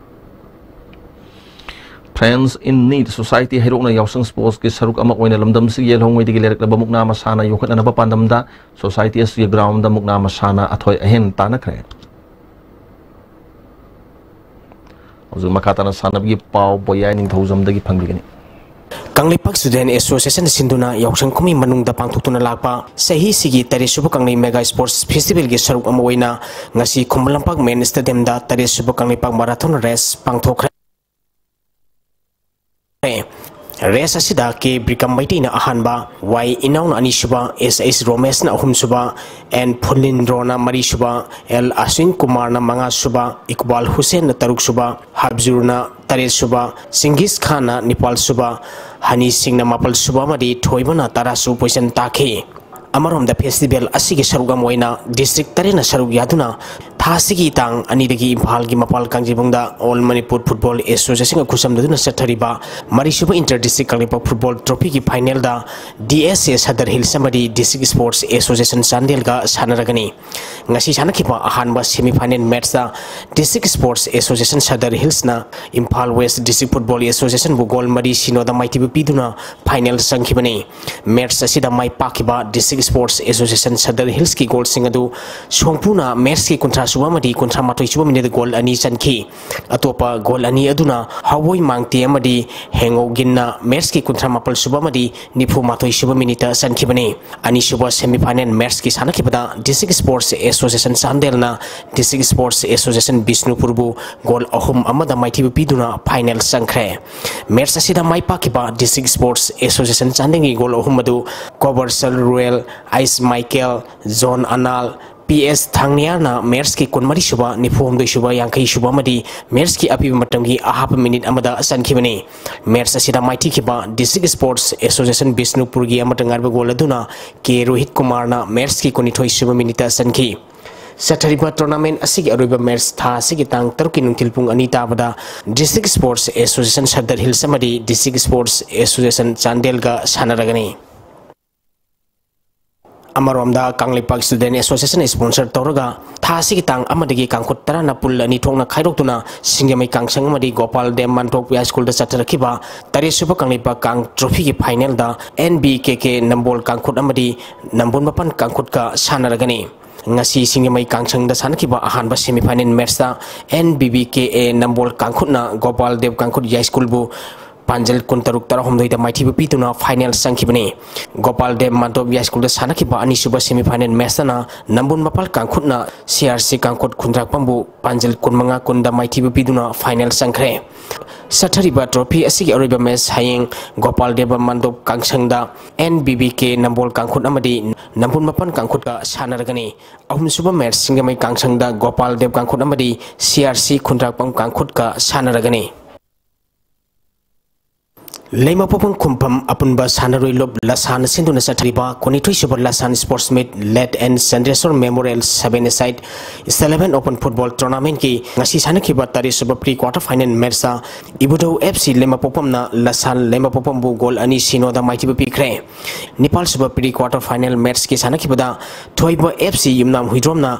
Friends in Need Society ꯍꯩꯔꯣꯛꯅ ꯌꯥꯎꯁꯪ sportsꯀꯤ ꯁꯔꯨꯛ ꯑꯃ ꯑꯣꯏꯅ ꯂꯝꯗꯝꯁꯤꯒꯤ ꯌꯦꯜꯍꯧꯉꯩꯗꯒꯤ ꯂꯩꯔꯛꯂꯕ ꯃꯨꯛꯅꯥ ꯃꯁꯥꯟꯅ ꯌꯣꯛꯈꯠꯅꯅꯕ ꯄꯥꯟꯗꯝꯗ society ꯑꯁꯤꯒꯤ groundꯗ ꯃꯨꯛꯅꯥ ꯃꯁꯥꯟꯅ ꯑꯊꯣꯏ ꯑꯍꯦꯟ ꯇꯥꯟꯅꯈ꯭ꯔꯦ꯫ ꯍꯧꯖꯤꯛ ꯃꯈꯥ ꯇꯥꯅ ꯁꯥꯟꯅꯕꯒꯤ ꯄꯥꯎ ꯕꯣꯌꯥꯏ ꯅꯤꯡꯊꯧꯖꯝꯗꯒꯤ ꯐꯪꯕꯤꯒꯅꯤ꯫ ꯀꯪꯂꯩꯄꯥꯛ Student Association ꯁꯤꯟꯗꯨꯅ ꯌꯥꯎꯁꯪ ꯀꯨꯝꯍꯩ ꯃꯅꯨꯡꯗ ꯄꯥꯡꯊꯣꯛꯇꯨꯅ ꯂꯥꯛꯄ ꯆꯍꯤꯁꯤꯒꯤ ꯇꯔꯦꯠ ꯁꯨꯕ ꯀꯪꯂꯩ Mega Sports Festivalꯒꯤ ꯁꯔꯨꯛ ꯑꯃ ꯑꯣꯏꯅ ꯉꯁꯤ ꯈꯨꯃꯟ ꯂꯝꯄꯥꯛ Main Stadiumꯗ ꯇꯔꯦꯠ ꯁꯨꯕ ꯀꯪꯂꯩꯄꯥꯛ Marathon Race ꯄꯥꯡꯊꯣꯛꯈ꯭ꯔꯦ꯫ ꯔꯦꯁ ꯑꯁꯤꯗ ꯀꯦ ꯕ꯭ꯔꯤꯀꯝ ꯃꯩꯇꯩꯅ ꯑꯍꯥꯟꯕ, ꯋꯥꯏ ꯏꯅꯥꯎꯅ ꯑꯅꯤꯁꯨꯕ, ꯑꯦꯁ ꯑꯩꯁ ꯔꯣꯃꯦꯁꯅ ꯑꯍꯨꯝꯁꯨꯕ, ꯑꯦꯟ ꯐꯨꯂꯤꯟꯗ꯭ꯔꯣꯅ ꯃꯔꯤꯁꯨꯕ, ꯑꯦꯜ ꯑꯁ꯭ꯋꯤꯟ ꯀꯨꯃꯥꯔꯅ ꯃꯉꯥꯁꯨꯕ, ꯏꯛꯕꯥꯜ ꯍꯨꯁꯦꯟꯅ ꯇꯔꯨꯛꯁꯨꯕ, ꯍꯥꯕꯖꯨꯔꯅ ꯇꯔꯦꯠꯁꯨꯕ, ꯆꯤꯡꯒꯤꯁ ꯈꯥꯟꯅ ꯅꯤꯄꯥꯜꯁꯨꯕ, ꯍꯅꯤ ꯁꯤꯡꯅ ꯃꯥꯄꯜꯁꯨꯕ ꯑꯃꯗꯤ ꯊꯣꯏꯕꯅ ꯇꯔꯥꯁꯨ ꯄꯣꯖꯤꯁꯟ ꯇꯥꯈꯤ꯫ ꯑꯃꯔꯣꯝꯗ ꯐꯦꯁꯇꯤꯚꯦꯜ ꯑꯁꯤꯒꯤ ꯁꯔꯨꯛ ꯑꯃ ꯑꯣꯏꯅ ꯗꯤꯁꯇ꯭ꯔꯤꯛ ꯇꯔꯦꯠꯅ ꯁꯔꯨꯛ ꯌꯥꯗꯨꯅ ꯊꯥ ꯑꯁꯤꯒꯤ ꯇꯥꯡ ꯑꯅꯤꯗꯒꯤ ꯏꯝꯐꯥꯜꯒꯤ ꯃꯄꯥꯜ ꯀꯥꯡꯖꯩꯕꯨꯡꯗ ꯑꯣꯜ ꯃꯅꯤꯄꯨꯔ ꯐꯨꯠꯕꯣꯜ ꯑꯦꯁꯣꯁꯤꯌꯦꯁꯟꯒ ꯈꯨꯠꯁꯝꯅꯗꯨꯅ ꯆꯠꯊꯔꯤꯕ ꯃꯔꯤꯁꯨꯕ ꯏꯟꯇꯔ ꯗꯤꯁꯇ꯭ꯔꯤꯛ ꯀꯪꯂꯩꯄꯥꯛ ꯐꯨꯠꯕꯣꯜ ꯇ꯭ꯔꯣꯐꯤꯒꯤ ꯐꯥꯏꯅꯦꯜꯗ D S A Sadar hills ꯑꯃꯗꯤ ꯗꯤꯁꯇ꯭ꯔꯤꯛ ꯁ꯭ꯄꯣꯔꯠꯁ ꯑꯦꯁꯣꯁꯤꯌꯦꯁꯟ ꯆꯥꯟꯗꯦꯜꯒ ꯁꯥꯟꯅꯔꯒꯅꯤ꯫ ꯉꯁꯤ ꯁꯥꯟꯅꯈꯤꯕ ꯑꯍꯥꯟꯕ ꯁꯦꯃꯤꯐꯥꯏꯅꯦꯜ ꯃꯦꯠꯆꯇ ꯗꯤꯁꯇ꯭ꯔꯤꯛ ꯁ꯭ꯄꯣꯔꯠꯁ ꯑꯦꯁꯣꯁꯤꯌꯦꯁꯟ ꯁꯗꯔ ꯍꯤꯜꯁꯅ ꯏꯝꯐꯥꯜ ꯋꯦꯁ ꯗꯤꯁꯇ꯭ꯔꯤꯛ ꯐꯨꯠꯕꯣꯜ ꯑꯦꯁꯣꯁꯤꯌꯦꯁꯟꯕꯨ ꯒꯣꯜ ꯃꯔꯤ ꯁꯤꯅꯣꯗ ꯃꯥꯏꯊꯤꯕ ꯄꯤꯗꯨꯅ ꯐꯥꯏꯅꯦꯜ ꯆꯪꯈꯤꯕꯅꯤ꯫ ꯃꯦꯠꯆ ꯑꯁꯤꯗ ꯃꯥꯏ ꯄꯥꯛꯈꯤꯕ ꯗꯤꯁꯇ꯭ꯔꯤꯛ ꯁ꯭ꯄꯣꯔꯠꯁ ꯑꯦꯁꯣꯁꯤꯌꯦꯁꯟ ꯁꯗꯔ ꯍꯤꯜꯁꯀꯤ ꯒꯣꯜꯁꯤꯡ ꯑꯗꯨ ꯁꯣꯡꯄꯨꯅ ꯃꯦꯠꯆꯀꯤ ꯀꯨꯟꯊ꯭ꯔꯥ ꯁꯨꯕ ꯑꯃꯗꯤ ꯀꯨꯟꯊ꯭ꯔꯥ ꯃꯥꯊꯣꯏ ꯁꯨꯕ ꯃꯤꯅꯤꯠ ꯒꯣꯜ ꯑꯅꯤ ꯆꯟꯈꯤ꯫ ꯑꯇꯣꯞꯄ ꯒꯣꯜ ꯑꯅꯤ ꯑꯗꯨꯅ ꯍꯋꯣꯏ ꯃꯥꯡꯇꯦ ꯑꯃꯗꯤ ꯍꯦꯡꯉꯧꯒꯤꯟꯅ ꯃꯦꯠꯆꯀꯤ ꯀꯨꯟꯊ꯭ꯔꯥ ꯃꯥꯄꯜ ꯁꯨꯕ ꯑꯃꯗꯤ ꯅꯤꯐꯨ ꯃꯥꯊꯣꯏ ꯁꯨꯕ ꯃꯤꯅꯤꯠꯇ ꯆꯟꯈꯤꯕꯅꯤ꯫ ꯑꯅꯤꯁꯨꯕ ꯁꯦꯃꯤꯐꯥꯏꯅꯦꯜ ꯃꯦꯠꯆꯀꯤ ꯁꯥꯟꯅꯈꯤꯕꯗ ꯗꯤꯁꯇ꯭ꯔꯤꯛ ꯁ꯭ꯄꯣꯔꯠꯁ ꯑꯦꯁꯣꯁꯤꯌꯦꯁꯟ ꯆꯥꯟꯗꯦꯜꯅ ꯗꯤꯁꯇ꯭ꯔꯤꯛ ꯁ꯭ꯄꯣꯔꯠꯁ ꯑꯦꯁꯣꯁꯤꯌꯦꯁꯟ ꯕꯤꯁꯅꯨꯄꯨꯔꯕꯨ ꯒꯣꯜ ꯑꯍꯨꯝ ꯑꯃꯗ ꯃꯥꯏꯊꯤꯕ ꯄꯤꯗꯨꯅ ꯐꯥꯏꯅꯦꯜ ꯆꯪꯈ꯭ꯔꯦ꯫ ꯃꯦꯠꯆ ꯑꯁꯤꯗ ꯃꯥꯏ ꯄꯥꯛꯈꯤꯕ ꯗꯤꯁꯇ꯭ꯔꯤꯛ ꯁ꯭ꯄꯣꯔꯠꯁ ꯑꯦꯁꯣꯁꯤꯌꯦꯁꯟ ꯆꯥꯟꯗꯦꯜꯒꯤ ꯒꯣꯜ ꯑꯍꯨꯝ ꯑꯗꯨ Kobarsal Ruel, Ice Michael, John Anal, P S ꯊꯥꯡꯅꯤꯌꯥꯔꯅ ꯃꯦꯠꯆꯀꯤ ꯀꯨꯟꯃꯔꯤ ꯁꯨꯕ, ꯅꯤꯐꯨ ꯍꯨꯝꯗꯣꯏ ꯁꯨꯕ, ꯌꯥꯡꯈꯩ ꯁꯨꯕ ꯑꯃꯗꯤ ꯃꯦꯠꯆꯀꯤ ꯑꯄꯤꯕ ꯃꯇꯝꯒꯤ ꯑꯍꯥꯞꯄ ꯃꯤꯅꯤꯠ ꯑꯃꯗ ꯆꯟꯈꯤꯕꯅꯤ꯫ ꯃꯦꯠꯆ ꯑꯁꯤꯗ ꯃꯥꯏꯊꯤꯈꯤꯕ ꯗꯤꯁꯇ꯭ꯔꯤꯛ ꯁ꯭ꯄꯣꯔꯠꯁ ꯑꯦꯁꯣꯁꯤꯌꯦꯁꯟ ꯕꯤꯁꯅꯨꯄꯨꯔꯒꯤ ꯑꯃꯠꯇ ꯉꯥꯏꯔꯕ ꯒꯣꯜ ꯑꯗꯨꯅ ꯀꯦ ꯔꯣꯍꯤꯠ ꯀꯨꯃꯥꯔꯅ ꯃꯦꯠꯆꯀꯤ ꯀꯨꯟꯅꯤꯊꯣꯏ ꯁꯨꯕ ꯃꯤꯅꯤꯠꯇ ꯆꯟꯈꯤ꯫ ꯆꯠꯊꯔꯤꯕ ꯇꯣꯔꯅꯥꯃꯦꯟ ꯑꯁꯤꯒꯤ ꯑꯔꯣꯏꯕ ꯃꯦꯠꯆ ꯊꯥ ꯑꯁꯤꯒꯤ ꯇꯥꯡ ꯇꯔꯨꯛꯀꯤ ꯅꯨꯡꯊꯤꯜ ꯄꯨꯡ ꯑꯅꯤ ꯇꯥꯕꯗ district sports association Sadar hills ꯑꯃꯗꯤ ꯗꯤꯁꯇ꯭ꯔꯤꯛ ꯁ꯭ꯄꯣꯔꯠꯁ ꯑꯦꯁꯣꯁꯤꯌꯦꯁꯟ ꯆꯥꯟꯗꯦꯜꯒ ꯁꯥꯟꯅꯔꯒꯅꯤ꯫ ꯑꯃꯔꯣꯝꯗ ꯀꯪꯂꯩꯄꯥꯛ ꯁ꯭ꯇꯨꯗꯦꯟ ꯑꯦꯁꯣꯁꯤꯌꯦꯁꯟꯅ ꯁ꯭ꯄꯣꯟꯁꯔ ꯇꯧꯔꯒ ꯊꯥ ꯑꯁꯤꯒꯤ ꯇꯥꯡ ꯑꯃꯗꯒꯤ ꯀꯥꯡꯈꯨꯠ ꯇꯔꯥꯅ ꯄꯨꯜ ꯑꯅꯤ ꯊꯣꯛꯅ ꯈꯥꯏꯗꯣꯛꯇꯨꯅ ꯁꯤꯡꯖꯃꯩ ꯀꯥꯡꯁꯪ ꯑꯃꯗꯤ ꯒꯣꯄꯥꯜ ꯗꯦꯕ ꯃꯥꯟꯇ꯭ꯔꯣꯛꯄꯤ ꯍꯥꯏ ꯁ꯭ꯀꯨꯜꯗ ꯆꯠꯊꯔꯛꯈꯤꯕ ꯇꯔꯦꯠꯁꯨꯕ ꯀꯪꯂꯩꯄꯥꯛ ꯀꯥꯡ ꯇ꯭ꯔꯣꯐꯤꯒꯤ ꯐꯥꯏꯅꯦꯜꯗ ꯑꯦꯟ ꯕꯤ ꯀꯦ ꯀꯦ ꯅꯝꯕꯣꯜ ꯀꯥꯡꯈꯨꯠ ꯑꯃꯗꯤ ꯅꯝꯕꯣꯜ ꯃꯄꯥꯟ ꯀꯥꯡꯈꯨꯠꯀ ꯁꯥꯟꯅꯔꯒꯅꯤ꯫ ꯉꯁꯤ ꯁꯤꯡꯖꯃꯩ ꯀꯥꯡꯁꯪꯗ ꯁꯥꯟꯅꯈꯤꯕ ꯑꯍꯥꯟꯕ semifinal ꯃꯦꯠꯆꯇ and B B K A ꯅꯝꯕꯣꯜ ꯀꯥꯡꯈꯨꯠꯅ ꯒꯣꯄꯥꯜ ꯗꯦꯕ ꯀꯥꯡꯈꯨꯠ ꯌꯥꯏꯁ꯭ꯀꯨꯜꯕꯨ ꯄꯥꯟꯖꯜ ꯀꯨꯟꯇꯔꯨꯛ ꯇꯔꯥꯍꯨꯝꯗꯣꯏꯗ ꯃꯥꯏꯊꯤꯕ ꯄꯤꯗꯨꯅ ꯐꯥꯏꯅꯦꯜ ꯆꯪꯈꯤꯕꯅꯤ꯫ ꯒꯣꯄꯥꯜ ꯗꯦꯕ ꯃꯥꯟꯗꯣꯞ ꯌꯥꯏꯁ꯭ꯀꯨꯜꯗ ꯁꯥꯟꯅꯈꯤꯕ ꯑꯅꯤꯁꯨꯕ ꯁꯦꯃꯤꯐꯥꯏꯅꯦꯜ ꯃꯦꯆꯇꯅ ꯅꯝꯕꯨꯜ ꯃꯄꯥꯜ ꯀꯥꯡꯈꯨꯠꯅ ꯁꯤ ꯑꯥꯔ ꯁꯤ ꯀꯥꯡꯈꯨꯠ ꯈꯨꯟꯗ꯭ꯔꯥꯛꯄꯝꯕꯨ ꯄꯥꯟꯖꯜ ꯀꯨꯟꯃꯉꯥ ꯀꯨꯟꯗ ꯃꯥꯏꯊꯤꯕ ꯄꯤꯗꯨꯅ ꯐꯥꯏꯅꯦꯜ ꯆꯪꯈ꯭ꯔꯦ꯫ ꯆꯠꯊꯔꯤꯕ ꯇ꯭ꯔꯣꯐꯤ ꯑꯁꯤꯒꯤ ꯑꯔꯣꯏꯕ ꯃꯦꯆ ꯍꯌꯦꯡ ꯒꯣꯄꯥꯜ ꯗꯦꯕ ꯃꯥꯟꯗꯣꯞ ꯀꯥꯡꯁꯪꯗ ꯑꯦꯟ ꯕꯤ ꯕꯤ ꯀꯦ ꯅꯝꯕꯣꯜ ꯀꯥꯡꯈꯨꯠ ꯑꯃꯗꯤ ꯅꯝꯕꯨꯜ ꯃꯄꯥꯜ ꯀꯥꯡꯈꯨꯠꯀ ꯁꯥꯟꯅꯔꯒꯅꯤ꯫ ꯑꯍꯨꯝꯁꯨꯕ ꯃꯦꯆ ꯁꯤꯡꯖꯃꯩ ꯀꯥꯡꯁꯪꯗ ꯒꯣꯄꯥꯜ ꯗꯦꯕ ꯀꯥꯡꯈꯨꯠ ꯑꯃꯗꯤ ꯁꯤ ꯑꯥꯔ ꯁꯤ ꯈꯨꯟꯗ꯭ꯔꯥꯛꯄꯝ ꯀꯥꯡꯈꯨꯠꯀ ꯁꯥꯟꯅꯔꯒꯅꯤ꯫ ꯂꯩꯃꯄꯣꯛꯄꯝ ꯈꯨꯟꯐꯝ ꯑꯄꯨꯟꯕ ꯁꯥꯟꯅꯔꯣꯏ ꯂꯨꯞ ꯂꯁꯥꯟ ꯁꯤꯟꯗꯨꯅ ꯆꯠꯊꯔꯤꯕ ꯀꯨꯟꯅꯤꯊꯣꯏꯁꯨꯕ ꯂꯁꯥꯟ sports meet late N Chandreshor memorial seven a side eleven open football ꯇꯣꯔꯅꯥꯃꯦꯟꯠꯀꯤ ꯉꯁꯤ ꯁꯥꯟꯅꯈꯤꯕ ꯇꯔꯦꯠꯁꯨꯕ ꯄ꯭ꯔꯤ ꯀ꯭ꯋꯥꯔꯇꯔ ꯐꯥꯏꯅꯦꯜ ꯃꯦꯆꯇ ꯏꯕꯨꯙꯧ ꯑꯦꯐ ꯁꯤ ꯂꯩꯃꯄꯣꯛꯄꯝꯅ ꯂꯁꯥꯟ ꯂꯩꯃꯄꯣꯛꯄꯝꯕꯨ ꯒꯣꯜ ꯑꯅꯤ ꯁꯤꯅꯣꯗ ꯃꯥꯏꯊꯤꯕ ꯄꯤꯈ꯭ꯔꯦ꯫ ꯅꯤꯄꯥꯜꯁꯨꯕ ꯄ꯭ꯔꯤ ꯀ꯭ꯋꯥꯔꯇꯔ ꯐꯥꯏꯅꯦꯜ ꯃꯦꯆꯀꯤ ꯁꯥꯟꯅꯈꯤꯕꯗ ꯊꯣꯏꯕ ꯑꯦꯐ ꯁꯤ ꯌꯨꯝꯅꯥꯝ ꯍꯨꯏꯗ꯭ꯔꯣꯝꯅ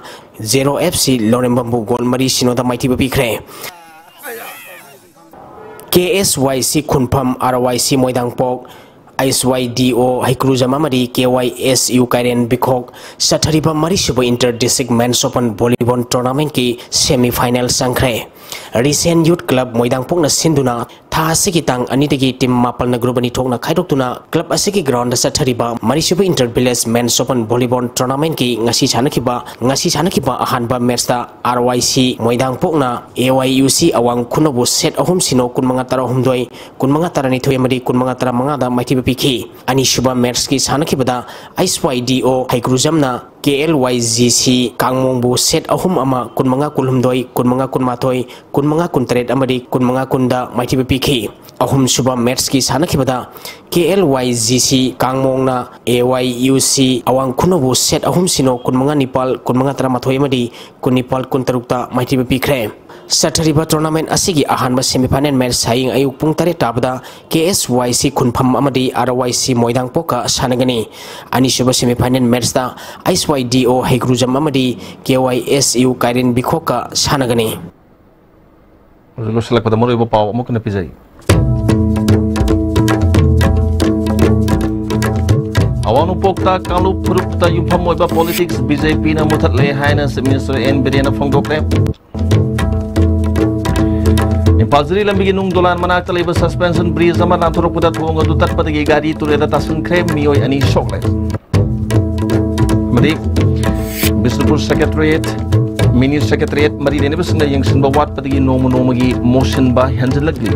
ꯖꯦꯔꯣ ꯑꯦꯐ ꯁꯤ ꯂꯧꯔꯦꯝꯕꯝꯕꯨ ꯒꯣꯜ ꯃꯔꯤ ꯁꯤꯅꯣꯗ ꯃꯥꯏꯊꯤꯕ ꯄꯤꯈ꯭ꯔꯦ꯫ ꯀꯦ ꯑꯦꯁ ꯋꯥꯏ ꯁꯤ ꯈꯨꯟꯐꯝ, ꯑꯥꯔ ꯋꯥꯏ ꯁꯤ ꯃꯣꯏꯗꯥꯡꯄꯣꯛ, ꯑꯩꯆ ꯋꯥꯏ ꯗꯤ ꯑꯣ ꯍꯩꯀ꯭ꯔꯨꯖꯝ ꯑꯃꯗꯤ ꯀꯦ ꯋꯥꯏ ꯑꯦꯁ ꯌꯨ ꯀꯥꯏꯔꯦꯟ ꯕꯤꯈꯣꯛ ꯆꯠꯊꯔꯤꯕ ꯃꯔꯤꯁꯨꯕ inter district men's open volleyball ꯇꯣꯔꯅꯥꯃꯦꯟꯠꯀꯤ ꯁꯦꯃꯤ ꯐꯥꯏꯅꯦꯜ ꯆꯪꯈ꯭ꯔꯦ꯫ ꯔꯤꯁꯦꯟ ꯌꯨꯠ ꯀ꯭ꯂꯕ ꯃꯣꯏꯗꯥꯡꯄꯣꯛꯅ ꯁꯤꯟꯗꯨꯅ ꯊꯥ ꯑꯁꯤꯒꯤ ꯇꯥꯡ ꯑꯅꯤꯗꯒꯤ ꯇꯤꯝ ꯃꯥꯄꯜꯅ ꯒ꯭ꯔꯨꯞ ꯑꯅꯤ ꯊꯣꯛꯅ ꯈꯥꯏꯗꯣꯛꯇꯨꯅ ꯀ꯭ꯂꯕ ꯑꯁꯤꯒꯤ ꯒ꯭ꯔꯥꯎꯟꯗ ꯆꯠꯊꯔꯤꯕ ꯃꯔꯤꯁꯨꯕ ꯏꯟꯇꯔ ꯚꯤꯂꯦꯖ ꯃꯦꯟꯁ ꯑꯣꯄꯟ ꯚꯣꯂꯤꯕꯣꯜ ꯇꯣꯔꯅꯥꯃꯦꯟꯠꯀꯤ ꯉꯁꯤ ꯁꯥꯟꯅꯈꯤꯕ, ꯉꯁꯤ ꯁꯥꯟꯅꯈꯤꯕ ꯑꯍꯥꯟꯕ ꯃꯦꯆꯇ ꯑꯥꯔ ꯋꯥꯏ ꯁꯤ ꯃꯣꯏꯗꯥꯡꯄꯣꯛꯅ ꯑꯦ ꯋꯥꯏ ꯌꯨ ꯁꯤ ꯑꯋꯥꯡ ꯈꯨꯅꯧꯕꯨ ꯁꯦꯠ ꯑꯍꯨꯝ ꯁꯤꯅꯣ ꯀꯨꯟꯃꯉꯥ ꯇꯔꯥꯍꯨꯝꯗꯣꯏ, ꯀꯨꯟꯃꯉꯥ ꯇꯔꯥꯅꯤꯊꯣꯏ ꯑꯃꯗꯤ ꯀꯨꯟꯃꯉꯥ ꯇꯔꯥꯃꯉꯥꯗ ꯃꯥꯏꯊꯤꯕ ꯄꯤꯈꯤ꯫ ꯑꯅꯤꯁꯨꯕ ꯃꯦꯆꯀꯤ ꯁꯥꯟꯅꯈꯤꯕꯗ ꯑꯩꯆ ꯋꯥꯏ ꯗꯤ ꯑꯣ ꯍꯩꯀ꯭ꯔꯨꯖꯝꯅ ꯀꯦ L Y G C ꯀꯥꯡꯃꯣꯡꯕꯨ set ꯑꯍꯨꯝ ꯑꯃ, ꯀꯨꯟꯃꯉꯥ ꯀꯨꯟꯍꯨꯝꯗꯣꯏ, ꯀꯨꯟꯃꯉꯥ ꯀꯨꯟꯃꯥꯊꯣꯏ, ꯀꯨꯟꯃꯉꯥ ꯀꯨꯟꯇꯔꯦꯠ ꯑꯃꯗꯤ ꯀꯨꯟꯃꯉꯥ ꯀꯨꯟꯗ ꯃꯥꯏꯊꯤꯕ ꯄꯤꯈꯤ꯫ ꯑꯍꯨꯝꯁꯨꯕ ꯃꯦꯆꯀꯤ ꯁꯥꯟꯅꯈꯤꯕꯗ ꯀꯦ ꯑꯦꯜ ꯋꯥꯏ ꯖꯤ ꯁꯤ ꯀꯥꯡꯃꯣꯡꯅ ꯑꯦ ꯋꯥꯏ ꯌꯨ ꯁꯤ ꯑꯋꯥꯡ ꯈꯨꯅꯧꯕꯨ ꯁꯦꯠ ꯑꯍꯨꯝ ꯁꯤꯅꯣ, ꯀꯨꯟꯃꯉꯥ ꯅꯤꯄꯥꯜ, ꯀꯨꯟꯃꯉꯥ ꯇꯔꯥꯃꯥꯊꯣꯏ ꯑꯃꯗꯤ ꯀꯨꯟꯅꯤꯄꯥꯜ ꯀꯨꯟꯇꯔꯨꯛꯇ ꯃꯥꯏꯊꯤꯕ ꯄꯤꯈ꯭ꯔꯦ꯫ ꯆꯠꯊꯔꯤꯕ ꯇꯣꯔꯅꯥꯃꯦꯟꯠ ꯑꯁꯤꯒꯤ ꯑꯍꯥꯟꯕ ꯁꯦꯃꯤꯐꯥꯏꯅꯦꯜ ꯃꯦꯆ ꯍꯌꯦꯡ ꯑꯌꯨꯛ ꯄꯨꯡ ꯇꯔꯦꯠ ꯇꯥꯕꯗ ꯀꯦ ꯑꯦꯁ ꯋꯥꯏ ꯁꯤ ꯈꯨꯟꯐꯝ ꯑꯃꯗꯤ ꯑꯥꯔ ꯋꯥꯏ ꯁꯤ ꯃꯣꯏꯗꯥꯡꯄꯣꯛꯀ ꯁꯥꯟꯅꯒꯅꯤ꯫ ꯑꯅꯤꯁꯨꯕ ꯁꯦꯃꯤꯐꯥꯏꯅꯦꯜ ꯃꯦꯆꯇ ꯑꯩꯆ ꯋꯥꯏ ꯗꯤ ꯑꯣ ꯍꯩꯀ꯭ꯔꯨꯖꯝ ꯑꯃꯗꯤ ꯀꯦ ꯋꯥꯏ ꯑꯦꯁ ꯌꯨ ꯀꯥꯏꯔꯦꯟ ꯕꯤꯈꯣꯛꯀ ꯁꯥꯟꯅꯒꯅꯤ꯫ ꯂꯣꯏꯁꯤꯜꯂꯛꯄꯗ ꯃꯔꯨꯑꯣꯏꯕ ꯄꯥꯎ ꯑꯃꯨꯛ ꯍꯟꯅ ꯄꯤꯖꯔꯤ꯫ ꯑꯋꯥꯡ ꯅꯣꯡꯄꯣꯛꯇ ꯀꯥꯡꯂꯨꯞ ꯐꯨꯔꯨꯞꯇ ꯌꯨꯝꯐꯝ ꯑꯣꯏꯕ ꯄꯣꯂꯤꯇꯤꯛꯁ ꯕꯤ ꯖꯦ ꯄꯤꯅ ꯃꯨꯊꯠꯂꯦ ꯍꯥꯏꯅ ꯆꯤꯐ ꯃꯤꯅꯤꯁꯇꯔ ꯑꯦꯟ ꯕꯤꯔꯦꯟꯅ ꯐꯣꯡꯗꯣꯛꯈ꯭ꯔꯦ꯫ ꯏꯝꯐꯥꯜ ꯖꯤꯔꯤ ꯂꯝꯕꯤꯒꯤ ꯅꯨꯡ ꯗꯣꯂꯥꯟ ꯃꯅꯥꯛꯇ ꯂꯩꯕ suspension bridge ꯑꯃ ꯂꯥꯟꯊꯣꯔꯛꯄꯗ ꯊꯣꯡ ꯑꯗꯨ ꯇꯠꯄꯗꯒꯤ ꯒꯥꯔꯤ ꯇꯨꯔꯦꯜꯗ ꯇꯥꯁꯤꯟꯈ꯭ꯔꯦ, ꯃꯤꯑꯣꯏ ꯑꯅꯤ ꯁꯣꯛꯂꯦ꯫ ꯑꯃꯗꯤ ꯕꯤꯁꯅꯨꯄꯨꯔ Secretariat, mini Secretariat ꯃꯔꯤ ꯂꯩꯅꯕꯁꯤꯡꯅ ꯌꯦꯡꯁꯤꯟꯕ ꯋꯥꯠꯄꯗꯒꯤ ꯅꯣꯡꯃ ꯅꯣꯡꯃꯒꯤ ꯃꯣꯠꯁꯤꯟꯕ ꯍꯦꯟꯖꯤꯜꯂꯛꯂꯤ꯫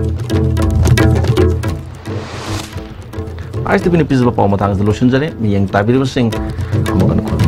ꯑꯥꯏ ꯑꯦꯁ ꯇꯤ ꯚꯤꯅ ꯄꯤꯖꯕ ꯄꯥꯎ ꯃꯇꯥꯡꯁꯤꯗ ꯂꯣꯏꯁꯤꯟꯖꯔꯦ꯫ ꯃꯤꯠꯌꯦꯡ ꯇꯥꯕꯤꯔꯤꯕꯁꯤꯡ ꯑꯃꯨꯛ ꯍꯟꯅ